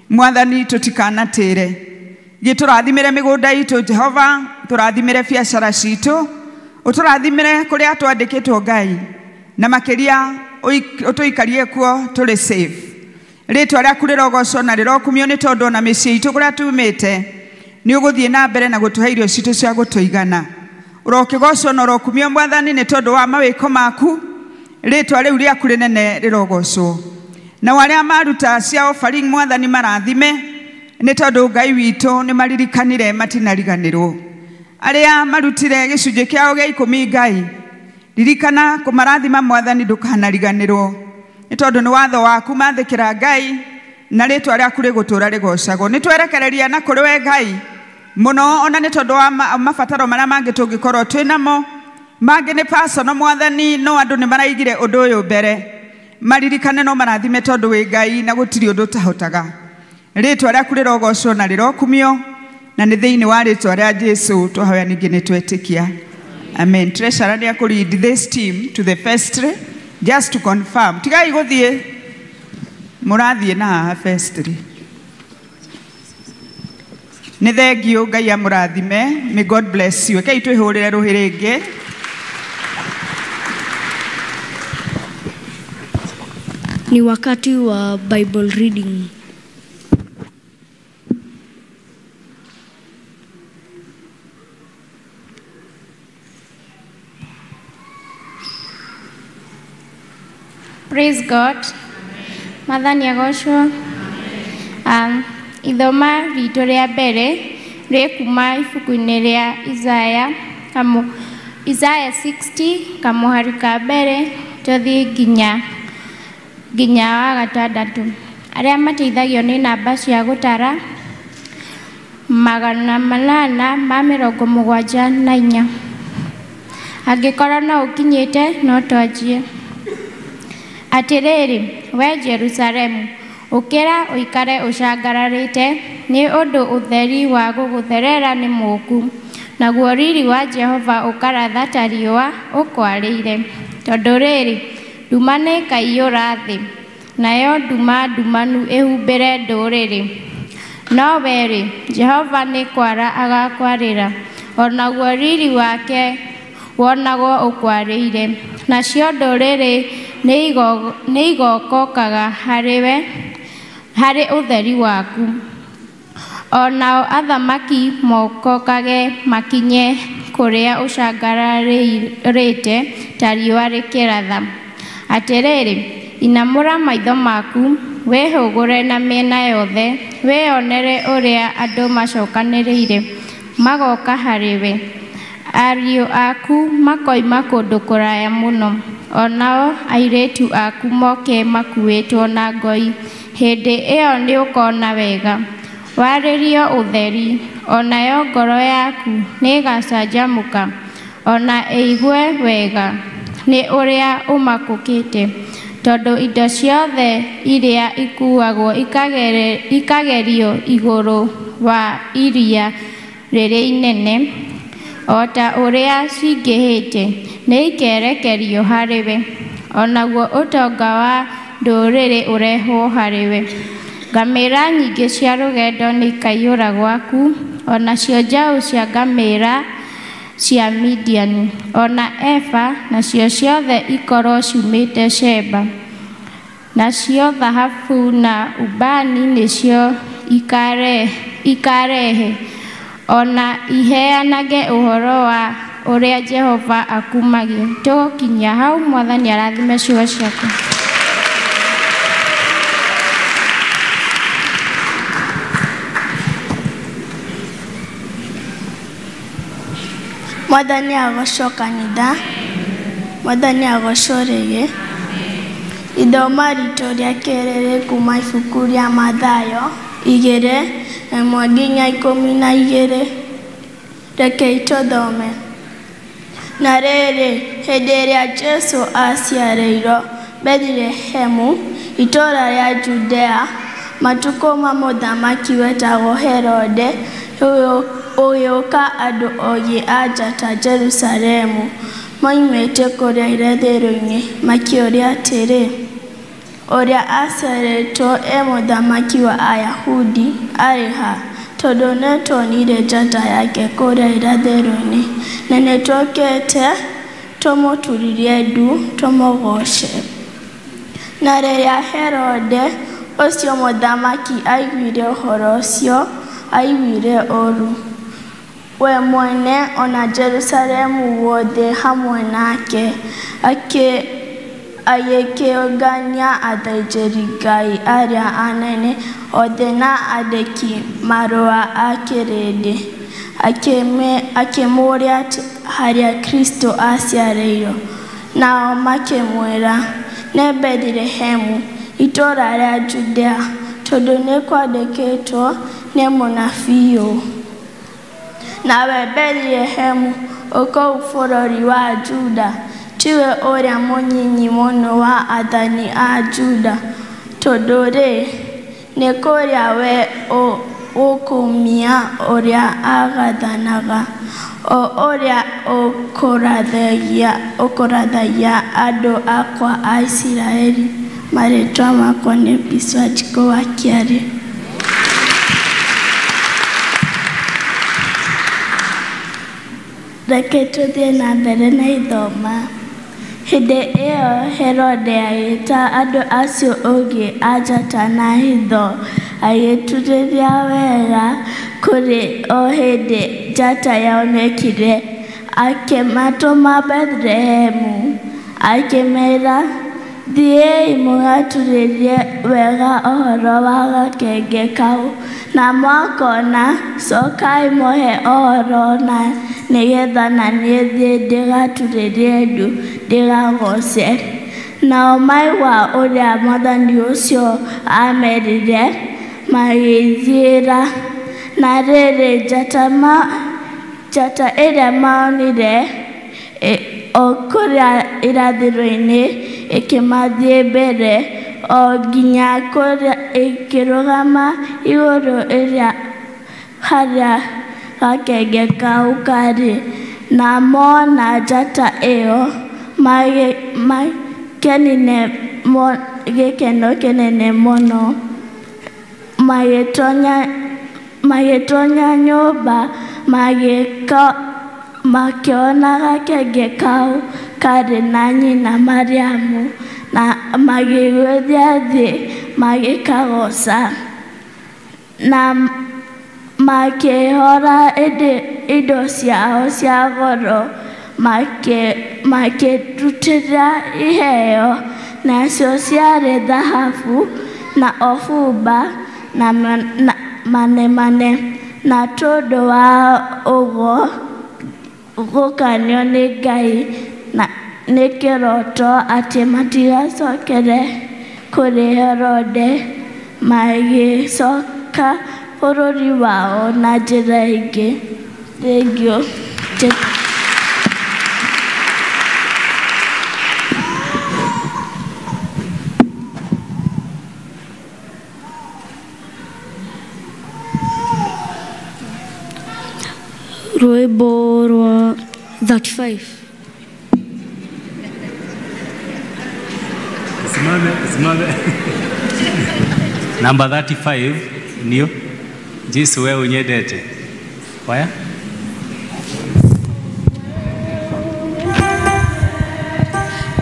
Mwathani, tũtikanatĩre. Gĩtũrathimĩre mĩgũnda itũ Jehova, tũrathimĩre biacara citũ, ũtũrathimĩre kũrĩa twandĩkĩtwo Ngai, na makĩria ũtũikarie kuo tũrĩ safe. Rĩtwa rĩaku rĩrogocwo na rĩrokumio nĩ tondũ ona mĩciĩ itũ kũrĩa tumĩte nĩ ũgũthiĩ na mbere na gũtũhe irio citũ cia gũtũigana. Ũrokĩgocwo na ũrokumio Mwathani nĩ tondũ wa mawĩko maku, rĩtwa rĩu rĩaku rĩnene rĩrogocwo. Na arĩa maruta cia offering Mwathani marathime nĩ tondũ Ngai witũ nĩ maririkanire matinariganĩrwo. Arĩa marutire gĩcunjĩ kĩao gĩa 10 Ngai, ririkana kũmarathima Mwathani, ndũkanariganĩrwo nĩ tondũ nĩ watho waku mathĩkĩra Ngai na rĩtwa rĩaku rĩgũtũũra rĩgocagwo. Nĩ twerekereria na kũrĩ we Ngai mũno, ona nĩ tondũ wa mabataro marĩa mangĩ tũngĩkorwo twĩ namo, mangĩ nĩ personal Mwathani, no andũ nĩ maraigire ũndũ ũyũ mbere maririkane no marathime tondũ wĩ Ngai na gũtirĩ ũndũ ũtahotaga. Rĩtwa rĩaku rĩrogocwo na rĩrokumio, na nĩ thĩinĩ wa rĩtwa rĩa Jesu twahoya ningĩ nĩ twetĩkia. Amen. Treasurer nĩ akũ lead this team to the vestry just to confirm. Tigai gũthiĩ, mũrathiĩ na haha vestry. Nĩ thengio Ngai amũrathime. May God bless you. Rekei twĩhũrĩre rũhĩ rĩngĩ. Ni wakati wa Bible reading. Praise God. Mwathani agocwo. Ithoma ritũ rĩa mbere rĩ kuma ibuku-inĩ rĩa Isaya, Isaya 60 kamũhari ka mbere tũthiĩ nginya wa gatandatũ. Arĩa mateithagio nĩ namba cia gũtara 874. Angĩkorwo no ũkinyĩte no twanjie. Atĩrĩrĩ, we Jerusalemu, ũkĩra ũikare ũcangararĩte, nĩ ũndũ ũtheri wa gũgũtherera nĩ mũũku, naguo riri wa Jehova ũkaratha ta riũa ũkwarĩire. Tondũ rĩrĩ, nduma nĩĩkaiyũra thĩ, nayo nduma ndumanu ĩhumbĩre ndũrĩrĩ. No we-rĩ, Jehova nĩ kwara agakwarĩra, o naguo riri wake wonagwo ũkwarĩire. Nacio ndũrĩrĩ nĩigokokaga harĩ we, harĩ ũtheri waku. O nao athamaki mokokage makinye kũrĩa ũcangararĩte ta riũa rĩkĩratha. Atĩrĩrĩ, inamũra maitho maku, wĩhũgũre na mĩena yothe, wĩonere ũrĩa andũ macokanĩrĩire magoka harĩ we. Ariũ aku makoima kũndũ kũraya mũno, o nao airĩtu aku moke makuĩtwo na ngoi. Hĩndĩ ĩyo nĩũkona wega, warĩrio ũtheri, o nayo ngoro yaku nĩĩgacanjamũka, o na ĩigue wega nĩ ũrĩa ũmakũkĩte, tondũ indo ciothe iria ikuuagwo ikagerio igũrũ wa iria rĩrĩa inene, o ta ũrĩa cingĩhĩte, nĩikerekerio harĩ we, o naguo ũtonga wa ndũrĩrĩ ũrehwo harĩ we. Ngamĩra nyingĩ cia rũgendo nĩikaiyũra gwaku, o nacio njaũ cia ngamĩra cia Midiani, o na Efa, nacio ciothe ikorwo ciumĩte Sheba. Nacio thahabu na ubani nĩcio ikarehe, o na iheanage ũhoro wa ũrĩa Jehova akumagia. Tũgũkinyia hau. Mwathani arathime ciugo ciaku. Mwathani agocwo kanitha, Mwathani agocwo rĩngĩ. Ithoma ritũ rĩa kerĩ rĩ kuma ibuku rĩa Mathayo 2:1-12. Rekei tũthome. Na rĩrĩ, hĩndĩ ĩrĩa Jesũ aciarĩirwo Bethilehemu, itũũra rĩa Judea, matukũ ma mũthamaki wetagwo Herode, ũgĩũka andũ ogĩ a njata Jerusalemu moimĩte kũrĩa irathĩro-inĩ, makĩũria atĩrĩ, ũrĩa aciarĩtwo e mũthamaki wa Ayahudi arĩ ha? Tondũ nĩtuonire njata yake kũrĩa irathĩro-inĩ, na nĩtũũkĩte tũmũturĩrie ndu tũmũgooce. Na rĩrĩa Herode ũcio mũthamaki aiguire ũhoro ũcio, aiguire ũũru we mwene ona Jerusalemu guothe hamwe nake. Agĩkĩũngania athĩnjĩri-Ngai arĩa anene othe na andĩki marũa a kĩrĩndĩ, akĩmũũria harĩa Kristo aciarĩirwo. Nao makĩmwĩra, nĩ Bethilehemu, itũũra rĩa Judea, tondũ nĩkwandĩkĩtwo nĩ mũnabii ũũ: Nawe Bethilehemu, o kũu bũrũri wa Juda, tiwe ũrĩa mũnyinyi mũno wa athani a Juda, tondũ-rĩ, nĩ kũrĩa we ũkumia ũrĩa agathanaga, o ũrĩa ũkũrathagia andũ akwa a Isiraeli. Marĩtwa makwa nĩ Peace Wanjikũ wa Kĩarĩ. Reke tũthiĩ na mbere na ithoma. Hĩndĩ ĩyo Herode agĩĩta andũ acio ogĩ a njata na hitho, agĩtuĩria wega kũrĩ o hĩndĩ njata yaonekire. Akĩmatũma Bethilehemu, akĩmeera, thiĩi mũgatuĩrie wega ũhoro wa gakenge kau, na mwakona, cokai mũhe ũhoro na nĩgetha na niĩ thiĩ ndĩgaturĩrie ndu ndĩgagooce. Nao maigua ũrĩa mwathani ũcio aamerire, magĩĩthiĩra. Na rĩrĩ, njata ĩrĩa maonire o kũrĩa irathĩro-inĩ ĩkĩmathiĩ mbere o nginya kũrĩa ĩkĩrũgama igũrũ ĩrĩa harĩa gakenge kau karĩ. Na mona njata ĩyo, Makenine gĩkeno kĩnene mũno. Magĩtonya nyũmba makĩona gakenge kau karĩ na nyina Mariamu na magĩgũithia thĩ magĩkagoca na makĩhora indo ciao cia goro makĩrutĩra iheo nacio ciarĩ thahabu na ũbumba na manemane na tondũ wa ũguo gũkanio nĩ Ngai na nĩ kĩroto atĩ matigacokere kũrĩ Herode magĩcoka bũrũri wao na njĩra ĩngĩ. Thengiũ. Rwĩmbo rwa 35. Simame, simame. Namba 35 ndio Jesu wewe unyendete. Waya?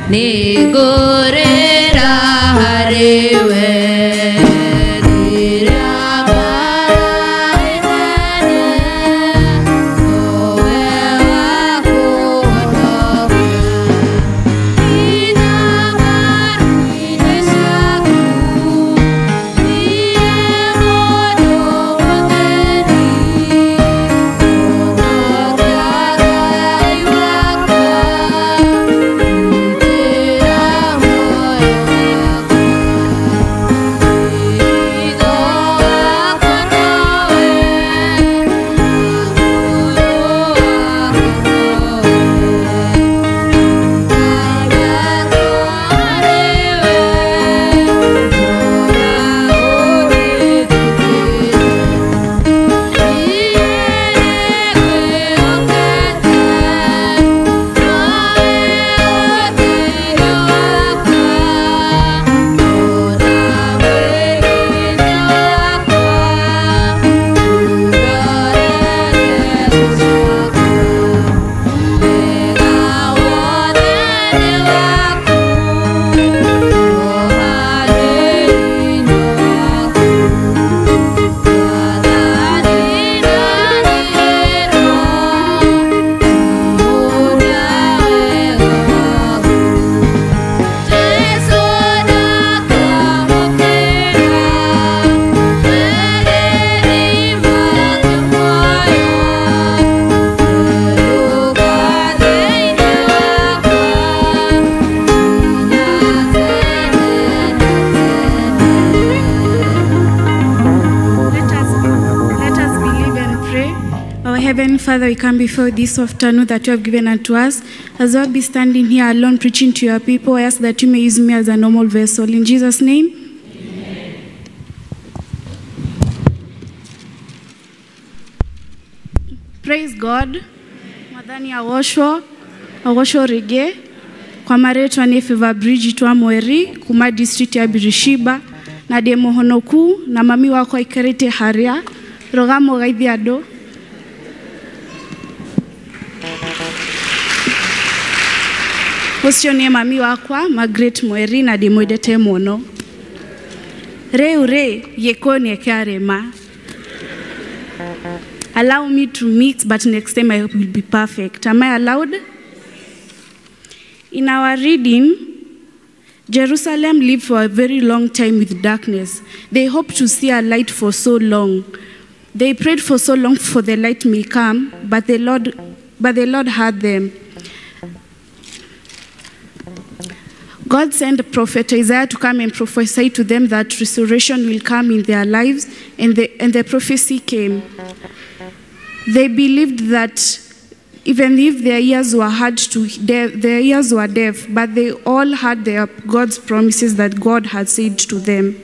Nĩngũrĩra harĩ we. Father, we come before this afternoon that you have given unto us. As I be standing here alone preaching to your people, I ask that you may use me as a normal vessel. In Jesus' name. Amen. Praise God. Mwathani agoshwo, agoshwo rĩngĩ. Kwa marĩtwa nĩ Favor Bridget wa Mweri kuma district ya Birishiba na ndĩ mũhonoku na mami wakwa aikarĩte harĩa rũgamo gaithia andũ. Ũcio nĩ mami wakwa Margaret Mweri na ndĩmwendete mũno. Rĩu rĩ gĩkũyũ nĩ kĩarema. Allow me to mix, but next time I will be perfect. Am I allowed? In our reading, Jerusalem lived for a very long time with darkness. They hoped to see a light for so long. They prayed for so long for the light may come, but the Lord heard them. God sent the prophet Isaiah to come and prophesy to them that restoration will come in their lives, and the prophecy came. They believed that even if their ears were hard to their ears were deaf, but they all heard their God's promises that God had said to them.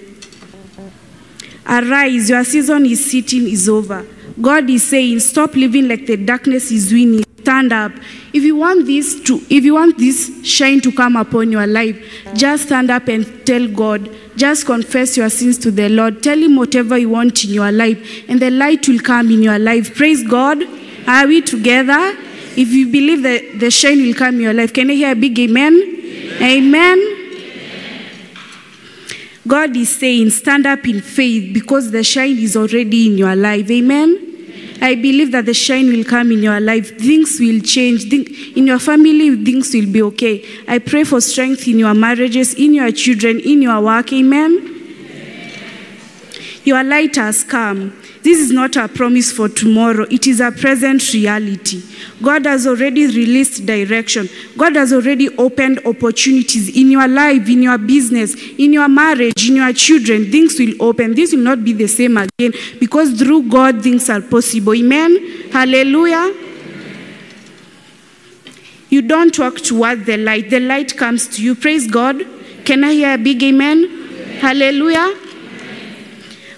Arise, your season is sitting is over. God is saying, stop living like the darkness is winning. Stand Stand up. If you want this shine to come upon your life, just stand up and tell God. Just confess your sins to the Lord. Tell him whatever you want in your life, and the light will come in your life. Praise God. Are we together? If you believe that the shine will come in your life, can I hear a big amen? Amen. Amen. God is saying, stand up in faith because the shine is already in your life. Amen. I believe that the shine will come in your life. Things will change. In your family, things will be okay. I pray for strength in your marriages, in your children, in your work. Amen. Your light has come. This is not a promise for tomorrow. It is a present reality. God has already released direction. God has already opened opportunities in your life, in your business, in your marriage, in your children. Things will open. This will not be the same again because through God, things are possible. Amen? Hallelujah. You don't walk toward the light. The light comes to you. Praise God. Can I hear a big amen? Amen. Hallelujah.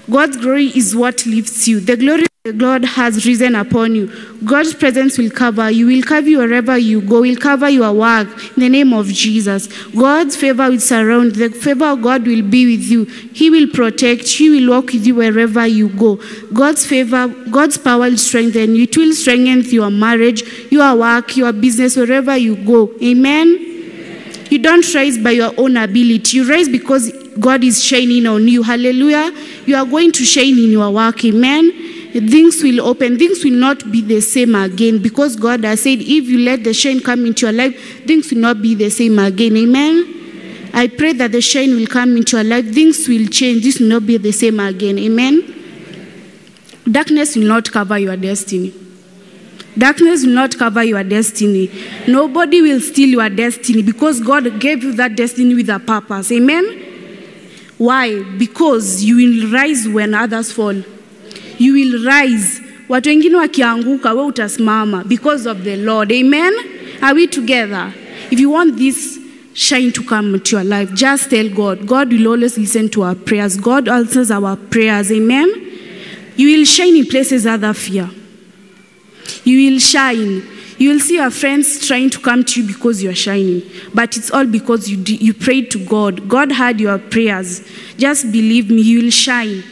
God's glory is what lifts you. The glory of God has risen upon you. God's presence will cover you, will cover you wherever you go, will cover your work in the name of Jesus. God's favor will surround. The favor of God will be with you. He will protect. He will walk with you wherever you go. God's favor, God's power will strengthen you. It will strengthen your marriage, your work, your business, wherever you go. Amen? You don't rise by your own ability. You rise because God is shining on you. Hallelujah. You are going to shine in your work. Amen. Things will open. Things will not be the same again because God has said if you let the shine come into your life, things will not be the same again. Amen. I pray that the shine will come into your life. Things will change. This will not be the same again. Amen. Darkness will not cover your destiny. Darkness will not cover your destiny. Nobody will steal your destiny because God gave you that destiny with a purpose. Amen? Why? Because you will rise when others fall. You will rise. Watu wengine wakianguka, wewe utasimama because of the Lord. Amen? Are we together? If you want this shine to come to your life, just tell God. God will always listen to our prayers. God answers our prayers. Amen? You will shine in places others fear. You will shine. You will see your friends trying to come to you because you are shining. But it's all because you prayed to God. God heard your prayers. Just believe me, you will shine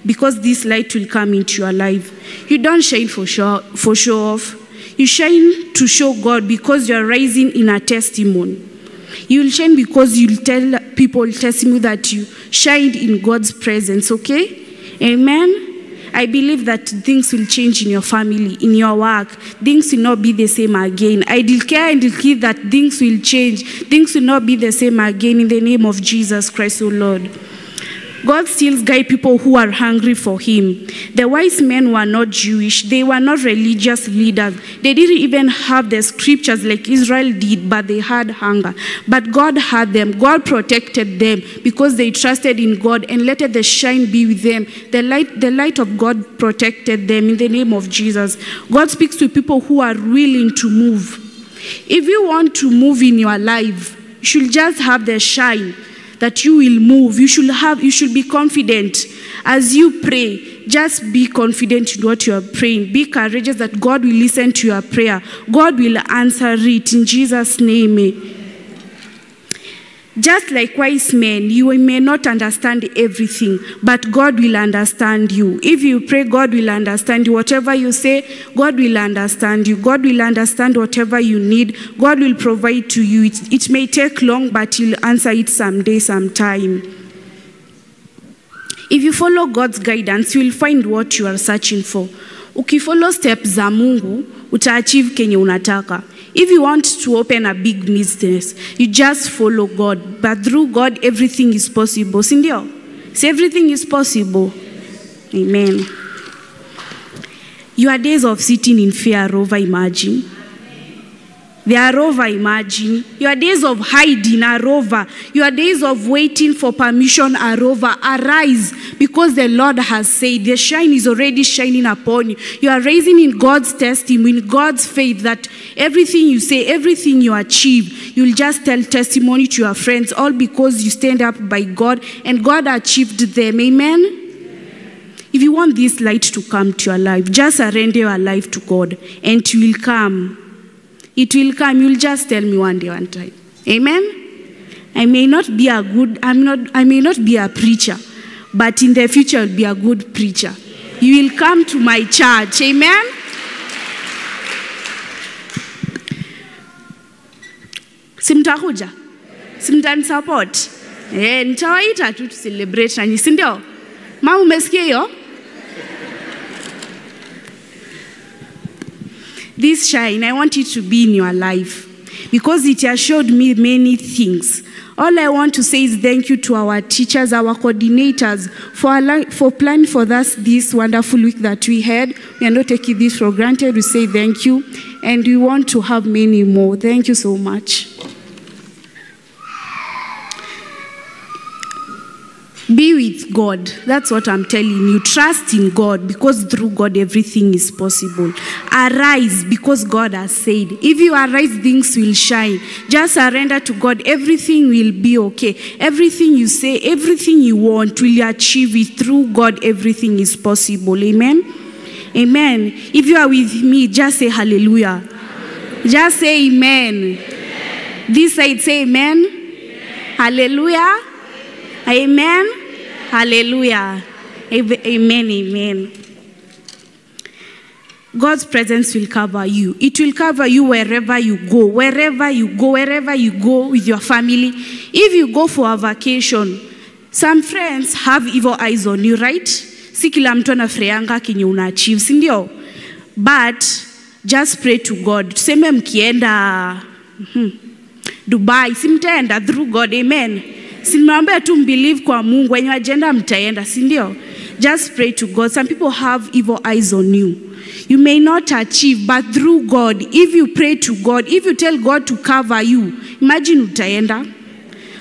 because this light will come into your life. You don't shine for show off. You shine to show God because you are rising in a testimony. You will shine because you'll tell people testimony that you shined in God's presence, okay? Amen? I believe that things will change in your family, in your work. Things will not be the same again. I declare and decree that things will change. Things will not be the same again in the name of Jesus Christ, O Lord. God still guides people who are hungry for him. The wise men were not Jewish. They were not religious leaders. They didn't even have the scriptures like Israel did, but they had hunger. But God had them. God protected them because they trusted in God and let the shine be with them. The light of God protected them in the name of Jesus. God speaks to people who are willing to move. If you want to move in your life, you should just have the shine that you will move. You should be confident. As you pray, just be confident in what you are praying. Be courageous that God will listen to your prayer. God will answer it in Jesus' name. Just like wise men, you may not understand everything, but God will understand you. If you pray, God will understand you. Whatever you say, God will understand you. God will understand whatever you need. God will provide to you. It may take long, but he'll answer it someday, sometime. If you follow God's guidance, you will find what you are searching for. Ukifollow steps za Mungu, utaachieve kenye unataka. If you want to open a big business, you just follow God. But through God, everything is possible. Sindio? See, everything is possible. Amen. Your days of sitting in fear are over, imagine. They are over, imagine. Your days of hiding are over. Your days of waiting for permission are over. Arise, because the Lord has said, the shine is already shining upon you. You are rising in God's testimony, in God's faith, that everything you say, everything you achieve, you'll just tell testimony to your friends, all because you stand up by God, and God achieved them. Amen? If you want this light to come to your life, just surrender your life to God, and it will come. It will come. You'll just tell me one day, one time. Amen? I may not be a good, I may not be a preacher, but in the future I'll be a good preacher. You will come to my church. Amen? Simtakuja? Simtani support? Nitawaita tu to celebrate na nyi, si ndio? Mama, umesikia hiyo? This shine, I want it to be in your life because it has showed me many things. All I want to say is thank you to our teachers, our coordinators, for planning for us this wonderful week that we had. We are not taking this for granted. We say thank you, and we want to have many more. Thank you so much. Be with God. That's what I'm telling you. Trust in God, because through God everything is possible. Arise, because God has said. If you arise, things will shine. Just surrender to God. Everything will be okay. Everything you say, everything you want, will achieve it. Through God, everything is possible. Amen? Amen. If you are with me, just say hallelujah. Just say amen. Amen. This side say amen. Amen. Hallelujah. Amen. Hallelujah. Amen. Amen. God's presence will cover you. It will cover you wherever you go, wherever you go, wherever you go with your family. If you go for a vacation, some friends have evil eyes on you, right? Si kila mtu anafurahanga kenye una achieve, si ndio? But just pray to God. Tuseme mkienda Dubai, si mtaenda through God, amen. Si nimewaambia tu mbelieve kwa Mungu, wenye agenda mtaenda, si ndio? Just pray to God. Some people have evil eyes on you. You may not achieve, but through God, if you pray to God, if you tell God to cover you, imagine utaenda.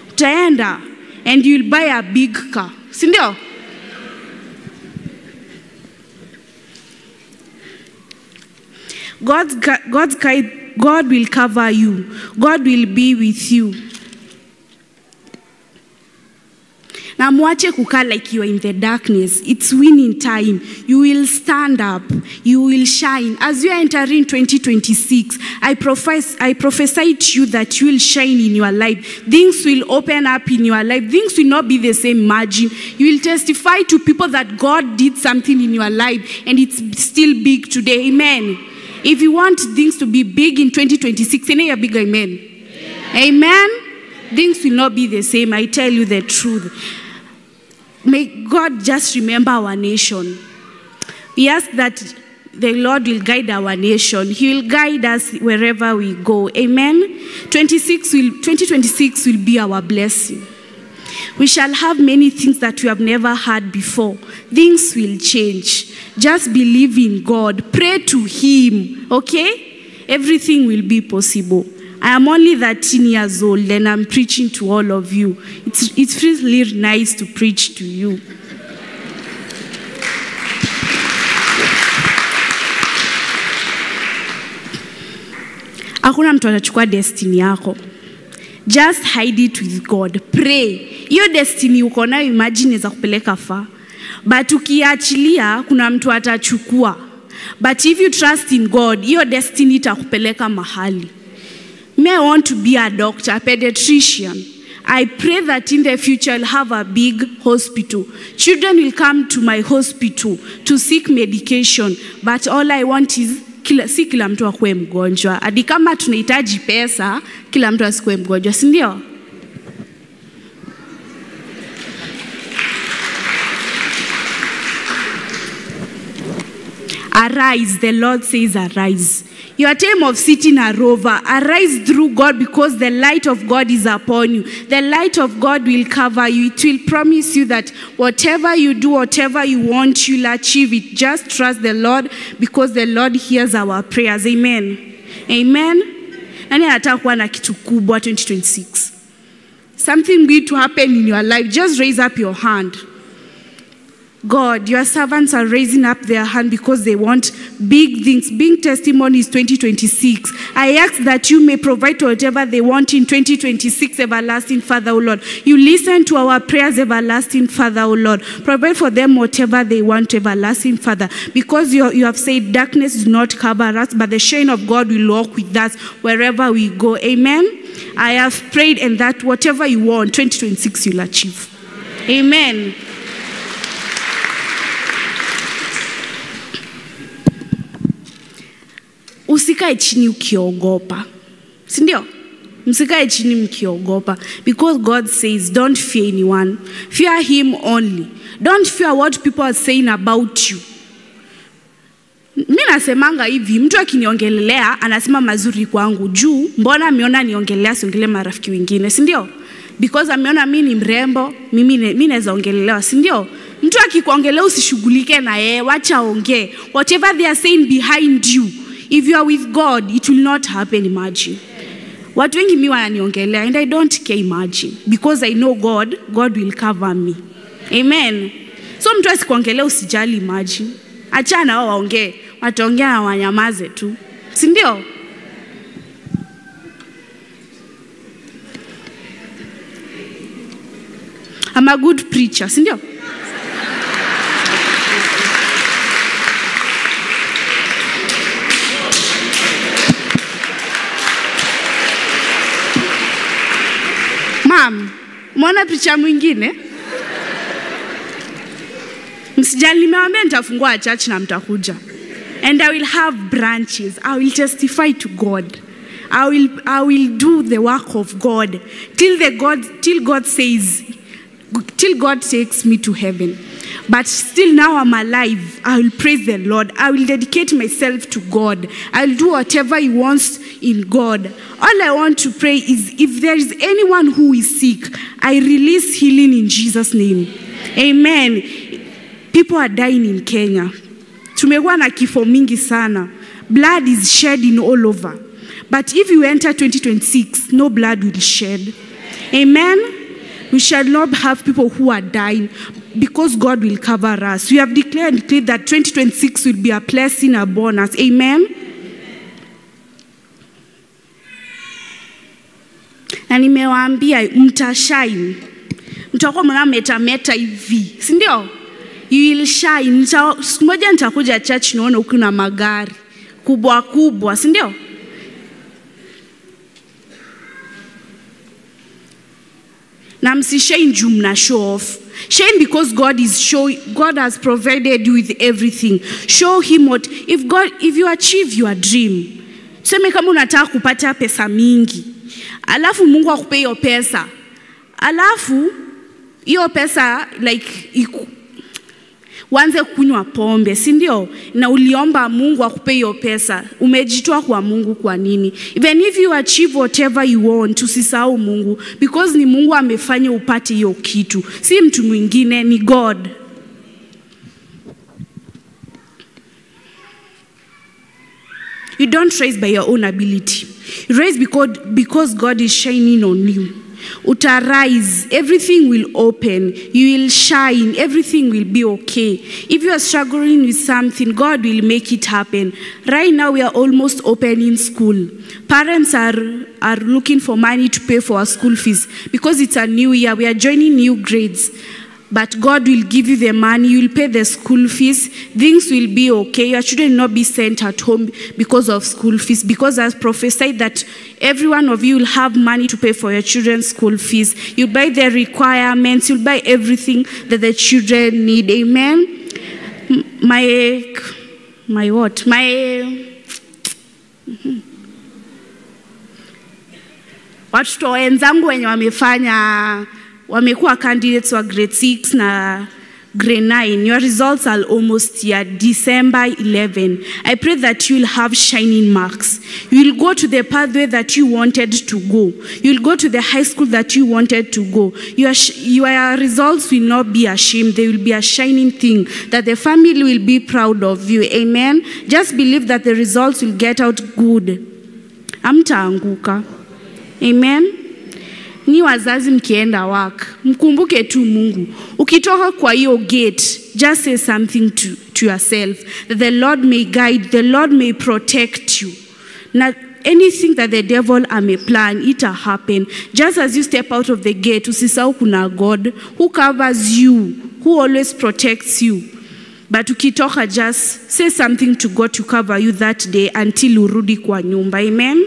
Utaenda, and you'll buy a big car. Si ndio? God will cover you. God will be with you. Na mwache kukaa like you are in the darkness. It's winning time. You will stand up. You will shine. As you are entering 2026, I prophesy to you that you will shine in your life. Things will open up in your life. Things will not be the same margin. You will testify to people that God did something in your life and it's still big today. Amen. If you want things to be big in 2026, say a big amen. Amen. Things will not be the same. I tell you the truth. May God just remember our nation. We ask that the Lord will guide our nation. He will guide us wherever we go. Amen. 2026 will be our blessing. We shall have many things that we have never had before. Things will change. Just believe in God. Pray to Him. Okay? Everything will be possible. I am only 13 years old and I'm preaching to all of you. It feels really nice to preach to you. Hakuna mtu atachukua destiny yako. Just hide it with God. Pray. Hiyo destiny uko nayo, imagine inaweza kupeleka far. But ukiachilia, kuna mtu atachukua. But if you trust in God, hiyo destiny itakupeleka mahali. May I want to be a doctor, a pediatrician. I pray that in the future I'll have a big hospital. Children will come to my hospital to seek medication. But all I want is, si kila mtu akuwe mgonjwa. Hadi kama tunahitaji pesa, kila mtu asikuwe mgonjwa, si ndio? Arise, the Lord says arise. Your time of sitting are over. Arise through God, because the light of God is upon you. The light of God will cover you. It will promise you that whatever you do, whatever you want, you'll achieve it. Just trust the Lord, because the Lord hears our prayers. Amen. Amen. Nani anataka kuwa na kitu kubwa 2026? Something big to happen in your life. Just raise up your hand. God, your servants are raising up their hand because they want big things. Big testimonies 2026. I ask that you may provide whatever they want in 2026, everlasting Father, O Lord. You listen to our prayers, everlasting Father, O Lord. Provide for them whatever they want, everlasting Father. Because you have said darkness does not cover us, but the shine of God will walk with us wherever we go. Amen. I have prayed, and that whatever you want, 2026 you'll achieve. Amen. Usikae chini ukiogopa. Si ndio? Msikae chini mkiogopa. Because God says, don't fear anyone. Fear him only. Don't fear what people are saying about you. Mimi nasemanga hivi, mtu akiniongelelea anasema mazuri kwangu juu, mbona ameona niongelelea siongelee marafiki wengine, si ndio? Because ameona mimi ni mrembo, mimi naweza ongelelewa, si ndio? Mtu akikuongelea usishughulike na yeye, wacha ongee. Whatever they are saying behind you, if you are with God, it will not happen, imagine. Watu wengi mimi wananiongelea and I don't care, imagine. Because I know God, God will cover me. Amen. So mtu asikuongelea usijali, imagine. Achana wao waongee, wataongea na wanyamaze tu. Si ndio? I'm a good preacher, si ndio? Mom, mwana picha mwingine? Msijali, nimewaambia nitafungua church na mtakuja. And I will have branches. I will testify to God. I will do the work of God till God says, till God takes me to heaven. But still now I'm alive. I will praise the Lord. I will dedicate myself to God. I will do whatever he wants in God. All I want to pray is if there is anyone who is sick, I release healing in Jesus' name. Amen. People are dying in Kenya. Tumekuwa na kifo mingi sana. Blood is shedding all over. But if you enter 2026, no blood will shed. Amen. We shall not have people who are dying because God will cover us. We have declared and declared that 2026 will be a blessing, a bonus. Amen. Na nimewaambia mtashine. Mtakuwa mnametameta hivi. Si ndio? You will shine. Siku moja nitakuja church nione uko na magari kubwa kubwa, si ndio? Na msishine juu mna show off. Shine because God is showing, God has provided you with everything. Show him what, if you achieve your dream. Tuseme kama unataka kupata pesa mingi. Alafu Mungu akupe hiyo pesa. Alafu hiyo pesa like uanze kunywa pombe, si ndio? Na uliomba Mungu akupe hiyo pesa. Umejitoa kwa Mungu kwa nini? Even if you achieve whatever you want, usisahau Mungu, because ni Mungu amefanya upate hiyo kitu. Si mtu mwingine, ni God. You don't rise by your own ability. You rise because God is shining on you. Utarise, everything will open, you will shine, everything will be okay. If you are struggling with something, God will make it happen. Right now we are almost opening school. Parents are looking for money to pay for our school fees because it's a new year, we are joining new grades. But God will give you the money, you will pay the school fees, things will be okay. Your children will not be sent at home because of school fees, because as prophesied that every one of you will have money to pay for your children's school fees. You buy their requirements, you'll buy everything that the children need. Amen? My what? Watoto wenzangu wenye wamefanya, wamekuwa candidates wa grade 6 na grade 9. Your results are almost here, December 11. I pray that you will have shining marks. You will go to the pathway that you wanted to go. You will go to the high school that you wanted to go. Your results will not be ashamed. They will be a shining thing that the family will be proud of you. Amen. Just believe that the results will get out good. Hamtaanguka. Amen. Ni wazazi mkienda work, mkumbuke tu Mungu. Ukitoka kwa hiyo gate, just say something to yourself, that the Lord may guide, the Lord may protect you. Now, anything that the devil may plan, it will happen. Just as you step out of the gate, usisahau kuna God who covers you, who always protects you. But ukitoka, just say something to God to cover you that day until urudi kwa nyumba. Amen?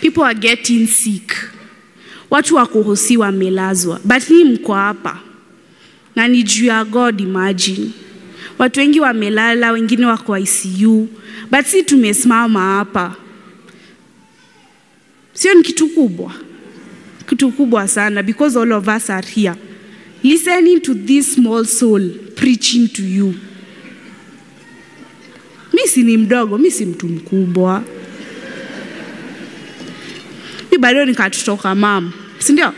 People are getting sick. Watu wako hosi wamelazwa. But ni mko hapa. Na ni juu ya God, imagine. Watu wengi wamelala, wengine wako ICU. But si tumesimama hapa. Sio ni kitu kubwa. Kitu kubwa sana, because all of us are here listening to this small soul preaching to you. Mi si ni mdogo, mi si mtu mkubwa. Mi bado nikatotoka mom, si ndio?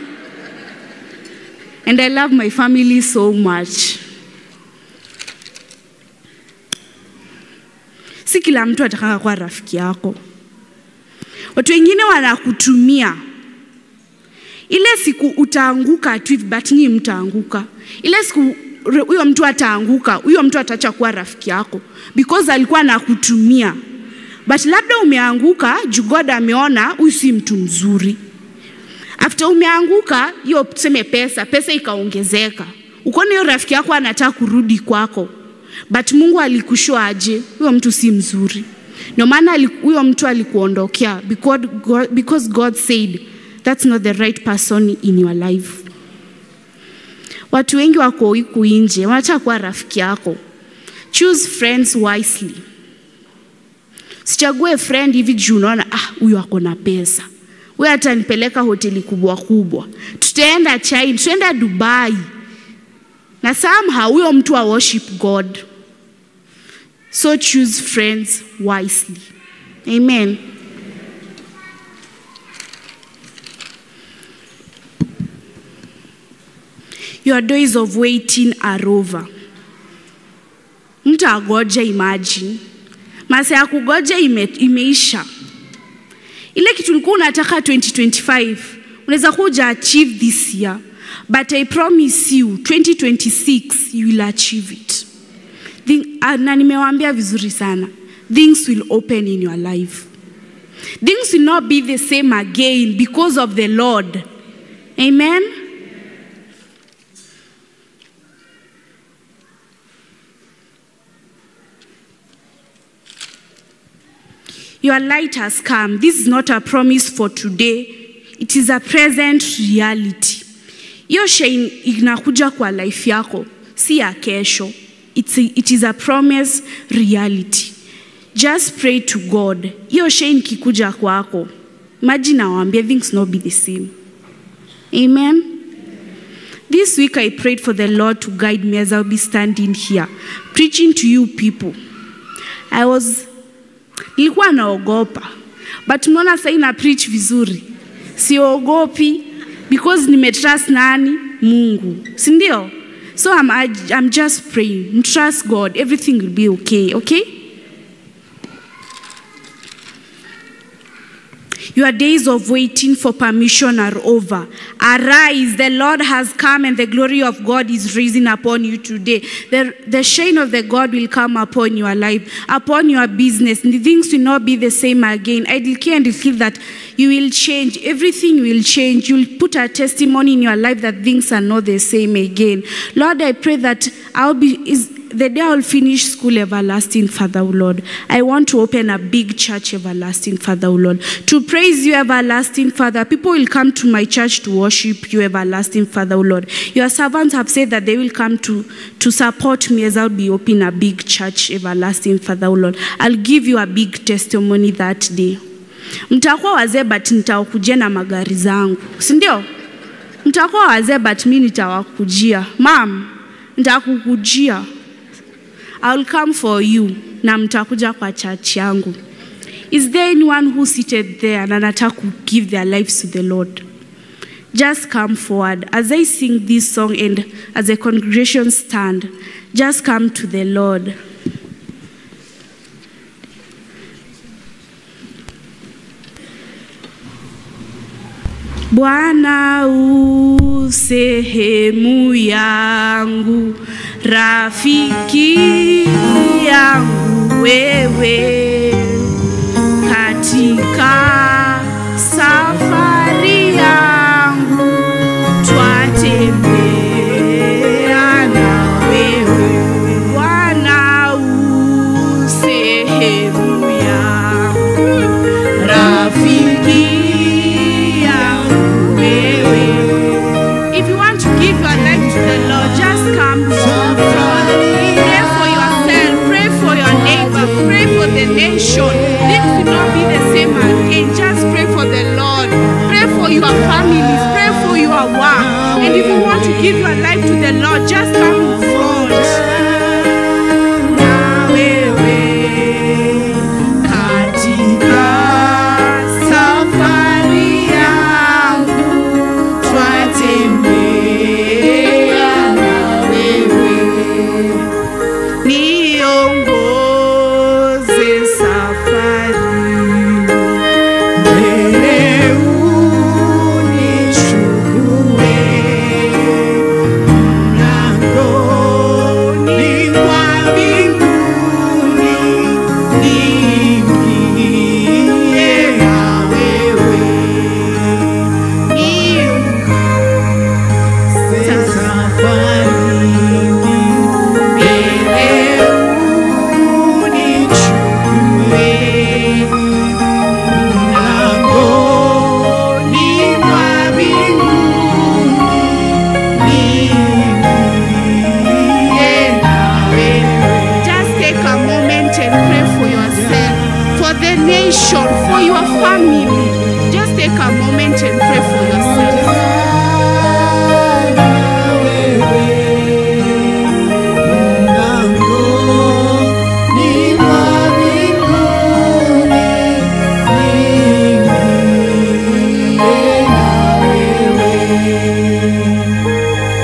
And I love my family so much. Si kila mtu atakaka kuwa rafiki yako. Watu wengine wanakutumia. Ile siku utaanguka tu, but ni mtaanguka. Ile siku huyo mtu ataanguka, huyo mtu ataacha kuwa rafiki yako because alikuwa anakutumia. But labda umeanguka, juu God ameona huyu si mtu mzuri. After umeanguka, hiyo tuseme pesa ikaongezeka. Ukoona hiyo rafiki yako anataka kurudi kwako. But Mungu alikushow aje, huyo mtu si mzuri. No maana huyo mtu alikuondokea because God said that's not the right person in your life. Watu wengi wako huku nje, wanataka kuwa rafiki yako. Choose friends wisely. Sichague friend hivi juu unaona huyu ako na pesa. Huyu atanipeleka hoteli kubwa kubwa. Tutaenda China, tutaenda Dubai. Na somehow huyo mtu wa worship God. So choose friends wisely. Amen. Your days of waiting are over. Mtagoja, imagine. Masaa ya kugoja imeisha. Ile kitu ulikuwa unataka 2025, unaweza kuja achieve this year. But I promise you, 2026, you will achieve it. Na nimewaambia vizuri sana. Things will open in your life. Things will not be the same again because of the Lord. Amen? Your light has come. This is not a promise for today. It is a present reality. Hiyo shine inakuja kwa life yako, si ya kesho. It is a promise reality. Just pray to God. Hiyo shine kikuja kwako, imagine nawaambia things not be the same. Amen. This week I prayed for the Lord to guide me as I'll be standing here preaching to you people. Nilikuwa naogopa. But mnaona sasa ina preach vizuri. Siogopi because nimetrust nani? Mungu. Si ndio? So I'm just praying. Trust God. Everything will be okay, okay? Your days of waiting for permission are over. Arise, the Lord has come and the glory of God is rising upon you today. The shine of the God will come upon your life, upon your business. And things will not be the same again. I declare and declare that you will change. Everything will change. You'll put a testimony in your life that things are not the same again. Lord, I pray that the day I'll finish school, everlasting Father, O Lord, I want to open a big church, everlasting Father, O Lord, to praise you, everlasting Father. People will come to my church to worship you, everlasting Father, O Lord. Your servants have said that they will come to support me as I'll be opening a big church, everlasting Father, O Lord. I'll give you a big testimony that day. Mtakuwa wazee but nitawakujia na magari zangu. Si ndio? Mtakuwa wazee but mimi nitawakujia. Mom, nitakukujia. I'll come for you. Na mtakuja kwa church yangu. Is there anyone who seated there and anataka to give their lives to the Lord? Just come forward. As I sing this song and as the congregation stand, just come to the Lord. Bwana u sehemu yangu, rafiki yangu wewe, katika safari yangu twatembea na wewe. Bwana u sehemu yangu, rafiki yangu wewe. If you want to give your life to the Lord, just come to the front. Pray for yourself, pray for your neighbor, pray for the nation. Things will not be the same again. Just pray for the Lord. Pray for your families, pray for your work. And if you want to give your life to the Lord, just come in front. Na wewe katika safari yangu twatembea na wewe, niongoze safari mbele, unichukue mlangoni mwa mbinguni, niingie na wewe, niongoze safari mbele, unichukue mlangoni mwa mbinguni, niingie na wewe. Just take a moment and pray for yourself, for the nation, for your family. Just take a moment and pray for yourself. Mlangoni mwa mbinguni, niingie na wewe.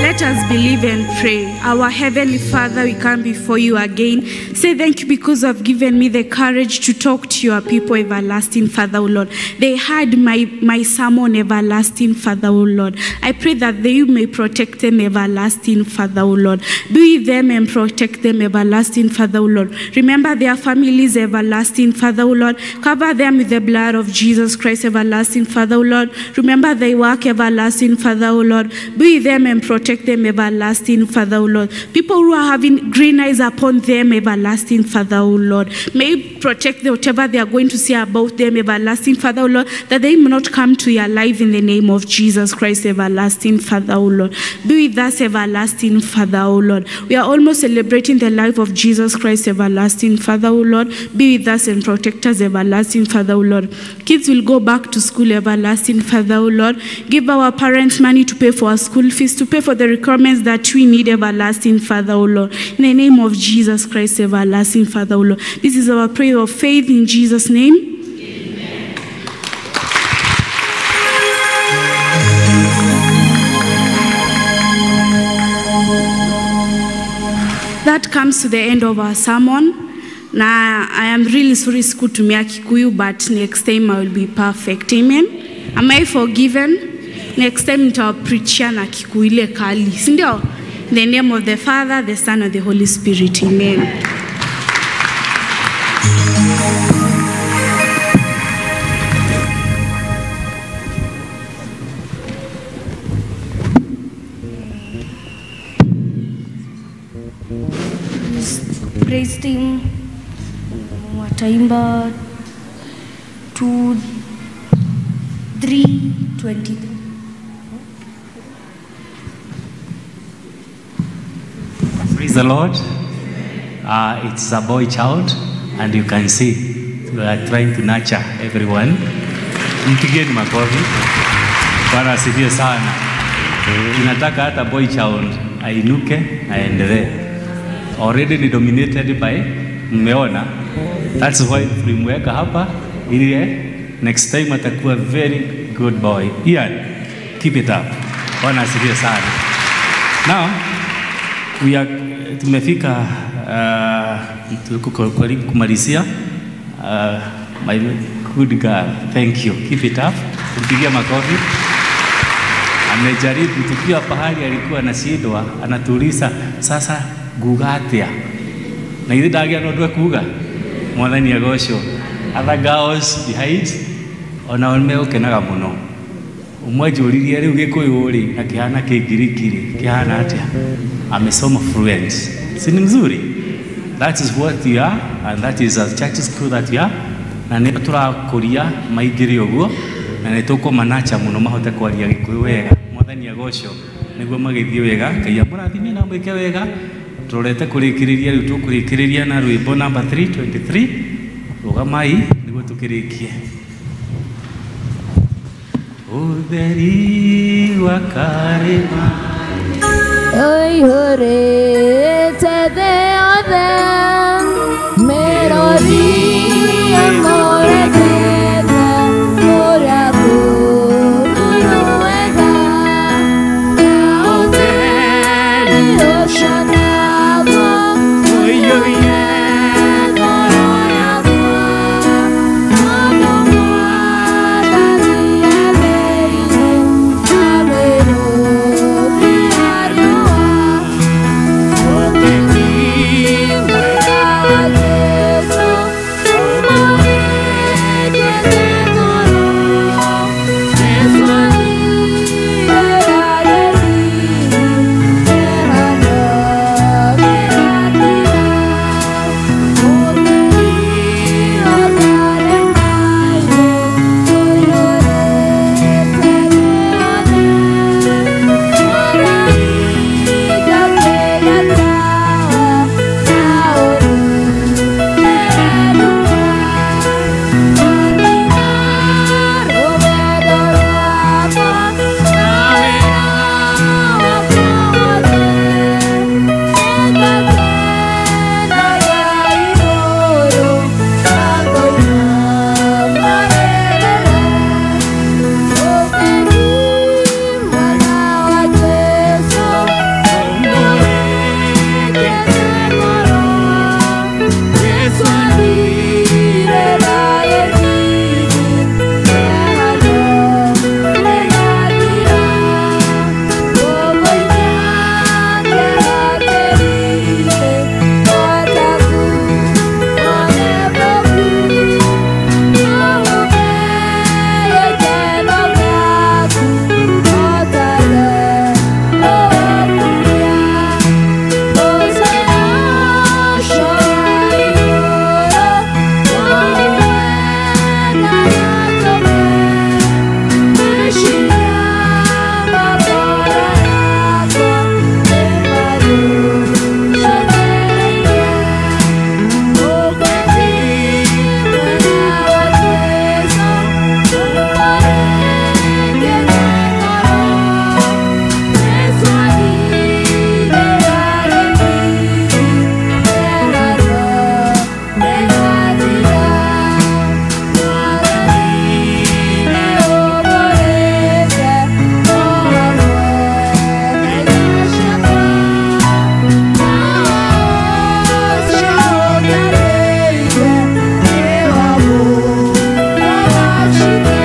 Let us believe and pray. Our Heavenly Father, we come before you again. Say thank you because you have given me the courage to talk to your people, everlasting Father, O Lord. They heard my sermon, everlasting Father, O Lord. I pray that they may protect them, everlasting Father, O Lord. Be with them and protect them, everlasting Father, O Lord. Remember their families, everlasting Father, O Lord. Cover them with the blood of Jesus Christ, everlasting Father, O Lord. Remember their work, everlasting Father, O Lord. Be with them and protect them, everlasting Father, O Lord. People who are having green eyes upon them, everlasting Father, O Lord. May you protect whatever they are going to say about them, everlasting Father, O Lord, that they may not come to your life in the name of Jesus Christ, everlasting Father, O Lord. Be with us, everlasting Father, O Lord. We are almost celebrating the life of Jesus Christ, everlasting Father, O Lord. Be with us and protect us, everlasting Father, O Lord. Kids will go back to school, everlasting Father, O Lord. Give our parents money to pay for our school fees, to pay for the requirements that we need, everlasting Father, O Lord. In the name of Jesus Christ, everlasting Father, O Lord. This is our prayer of faith in Jesus' name. Amen. That comes to the end of our sermon. Now, I am really sorry sikutumia Kikuyu, but next time I will be perfect. Amen. Am I forgiven? Next time nitawapreachia na Kikuyu ile kali, si ndio? In the name of the Father, the Son, and the Holy Spirit. Amen. Praise team wataimba 2 3 23. Praise the Lord. It's a boy child, and you can see we are trying to nurture everyone. Mpigeni makofi. Bwana asifiwe sana. Tunataka hata boy child ainuke aendelee. Already ni dominated by, mmeona. That's why tulimweka hapa ili next time atakuwa very good boy. Ian, keep it up. Bwana asifiwe sana. Now we are tumefika tuko karibu kumalizia. My good girl, thank you. Keep it up. Mpigie makofi. Amejaribu, tukiwa pahali alikuwa anashindwa, anatuuliza sasa nguga atia? Na ithe ndagia no ndwe kuga. Mwathani agocwo. Other girls behind ona o megũkenaga mũno. Ũmwe anjũririe rĩu Gĩkũyũ rĩ na kĩhana Kĩngiriki rĩ kĩhana atĩa? Amesoma fluent. Si ni mzuri? That is what we are, and that is a church school that we are. Na nĩ tũrakũria maingĩre ũguo na nĩ tũkũmanacha mũno mahote kwaria Gĩkũyũ wega. Mwathani agocwo nĩguo magĩthiĩ wega. Ngai amũrathime na mwĩke wega. Tũrorete kũrĩkĩrĩria rĩu tũkũrĩkĩrĩria na rwĩmbo namba 323. Rũgamai nĩguo tũkĩrĩkie. Ũtheri wa karĩma ũihũrĩte thĩ yothe, mĩrori ĩmũrĩkĩte kũrĩa kũruru wega, na ũtheri ũcio naguo ũiyũire ngoro yakwa. Tondũ Mwathani e thĩinĩ, ta mĩrũthi ya riũa, ũteti mwega wa Jesũ ũmũrĩkĩte ngoro. Jesũ athire riri, kĩhano gĩgathira. Ũtheri ũtarĩ-maĩ ũiyũrĩte thĩ yothe, Mwathani njakĩria tawa na ũrutĩre nduma. Rathima rũgendo rwakwa na wĩra wakwa wothe, nĩngakenaga igũrũ na kũina marĩrĩre. Ũtheri mwega wa Jesũ ũmũrĩkĩte ngoro. Jesũ athire gĩthithi, kĩhano gĩgathira. Gũkũinya kĩeha kĩrĩndĩ, o taku one boku. No ũhe gĩkeno gĩaku, o ta we ũkuria. Ũcera ũcio wa igũrũ, ũwega meciria ma ngoro yakwa nĩmagũcokereirie. Ũgweti mwega wa Jesũ ũmũrĩkĩte ngoro. Jesũ athire gĩthithi, kĩhano gĩgathira. Mwathani nĩũmbũrĩte o hamwe na indo ciakwa. Tawa ũcio ũnjarĩire nĩ wa mũgacĩra.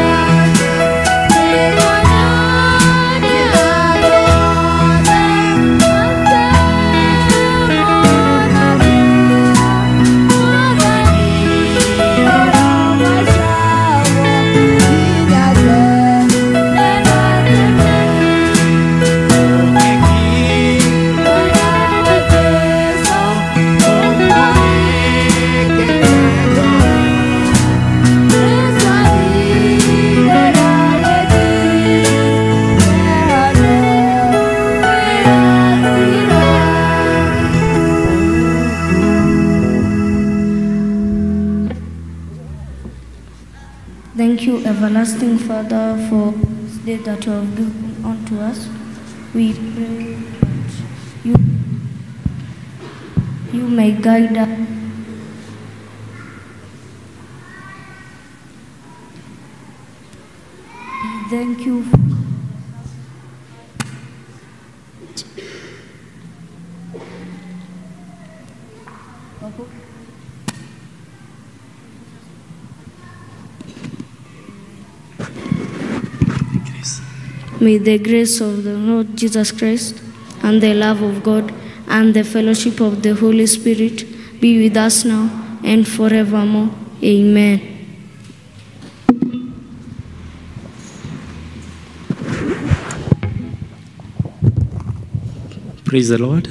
Nĩguo nyonie andũ othe atĩ Mwathani ũrogocagwo nginya tene na tene. Mwega wa Jesũ ũmũrĩkĩte ngoro. Jesũ athire gĩthithi, kĩhano gĩgathira. Thank you, everlasting Father, for this day that you have given unto us. We pray that you may guide us. Thank you. May the grace of the Lord Jesus Christ and the love of God and the fellowship of the Holy Spirit be with us now and forevermore. Amen. Praise the Lord.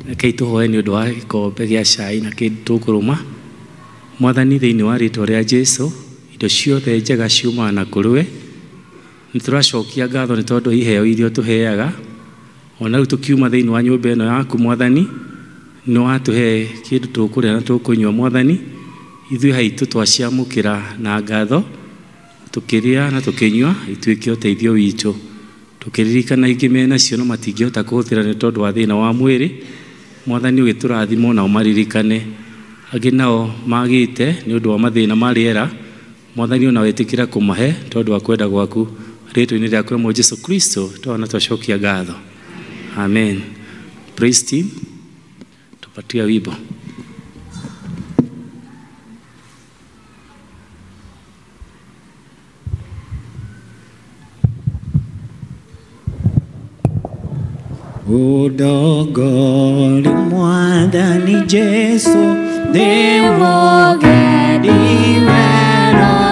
Rekei tũhoe nĩ ũndũ wa gĩkombe gĩa cai na kĩndũ tũkũrũma. Mwathani, thĩinĩ wa rĩtwa rĩa Jesu, indo ciothe njega ciumaga na kũrĩ we. Nĩ tũracokia ngatho nĩ tondũ iheo iria ũtũheaga. Ona rĩu tũkiuma thĩinĩ wa nyũmba ĩno yaku Mwathani, nĩ watũhe kĩndũ tũkũrĩa na tũkũnyua Mwathani. Ithuĩ haitũ twaciamũkĩra na ngatho, tũkĩrĩa na tũkĩnyua, ituĩke ũteithio witũ. Tũkĩririkana ingĩ menacio no matingĩhota kũhũthĩra nĩ tondũ wa thĩna wa mwĩrĩ. Mwathani ũgĩtũrathima na ũmaririkane. Angĩ nao magĩte nĩ ũndũ wa mathĩna ma rĩera, Mwathani ona wĩtĩkĩra kũmahe tondũ wa kwenda gwaku. Rĩtwa-inĩ rĩaku rĩmwe Jesu Kristo twana twacokia ngatho. Amen. Praise team, tupatie wimbo. Udogori Mwathani Jesu, ndĩ mũgendi werũ-inĩ.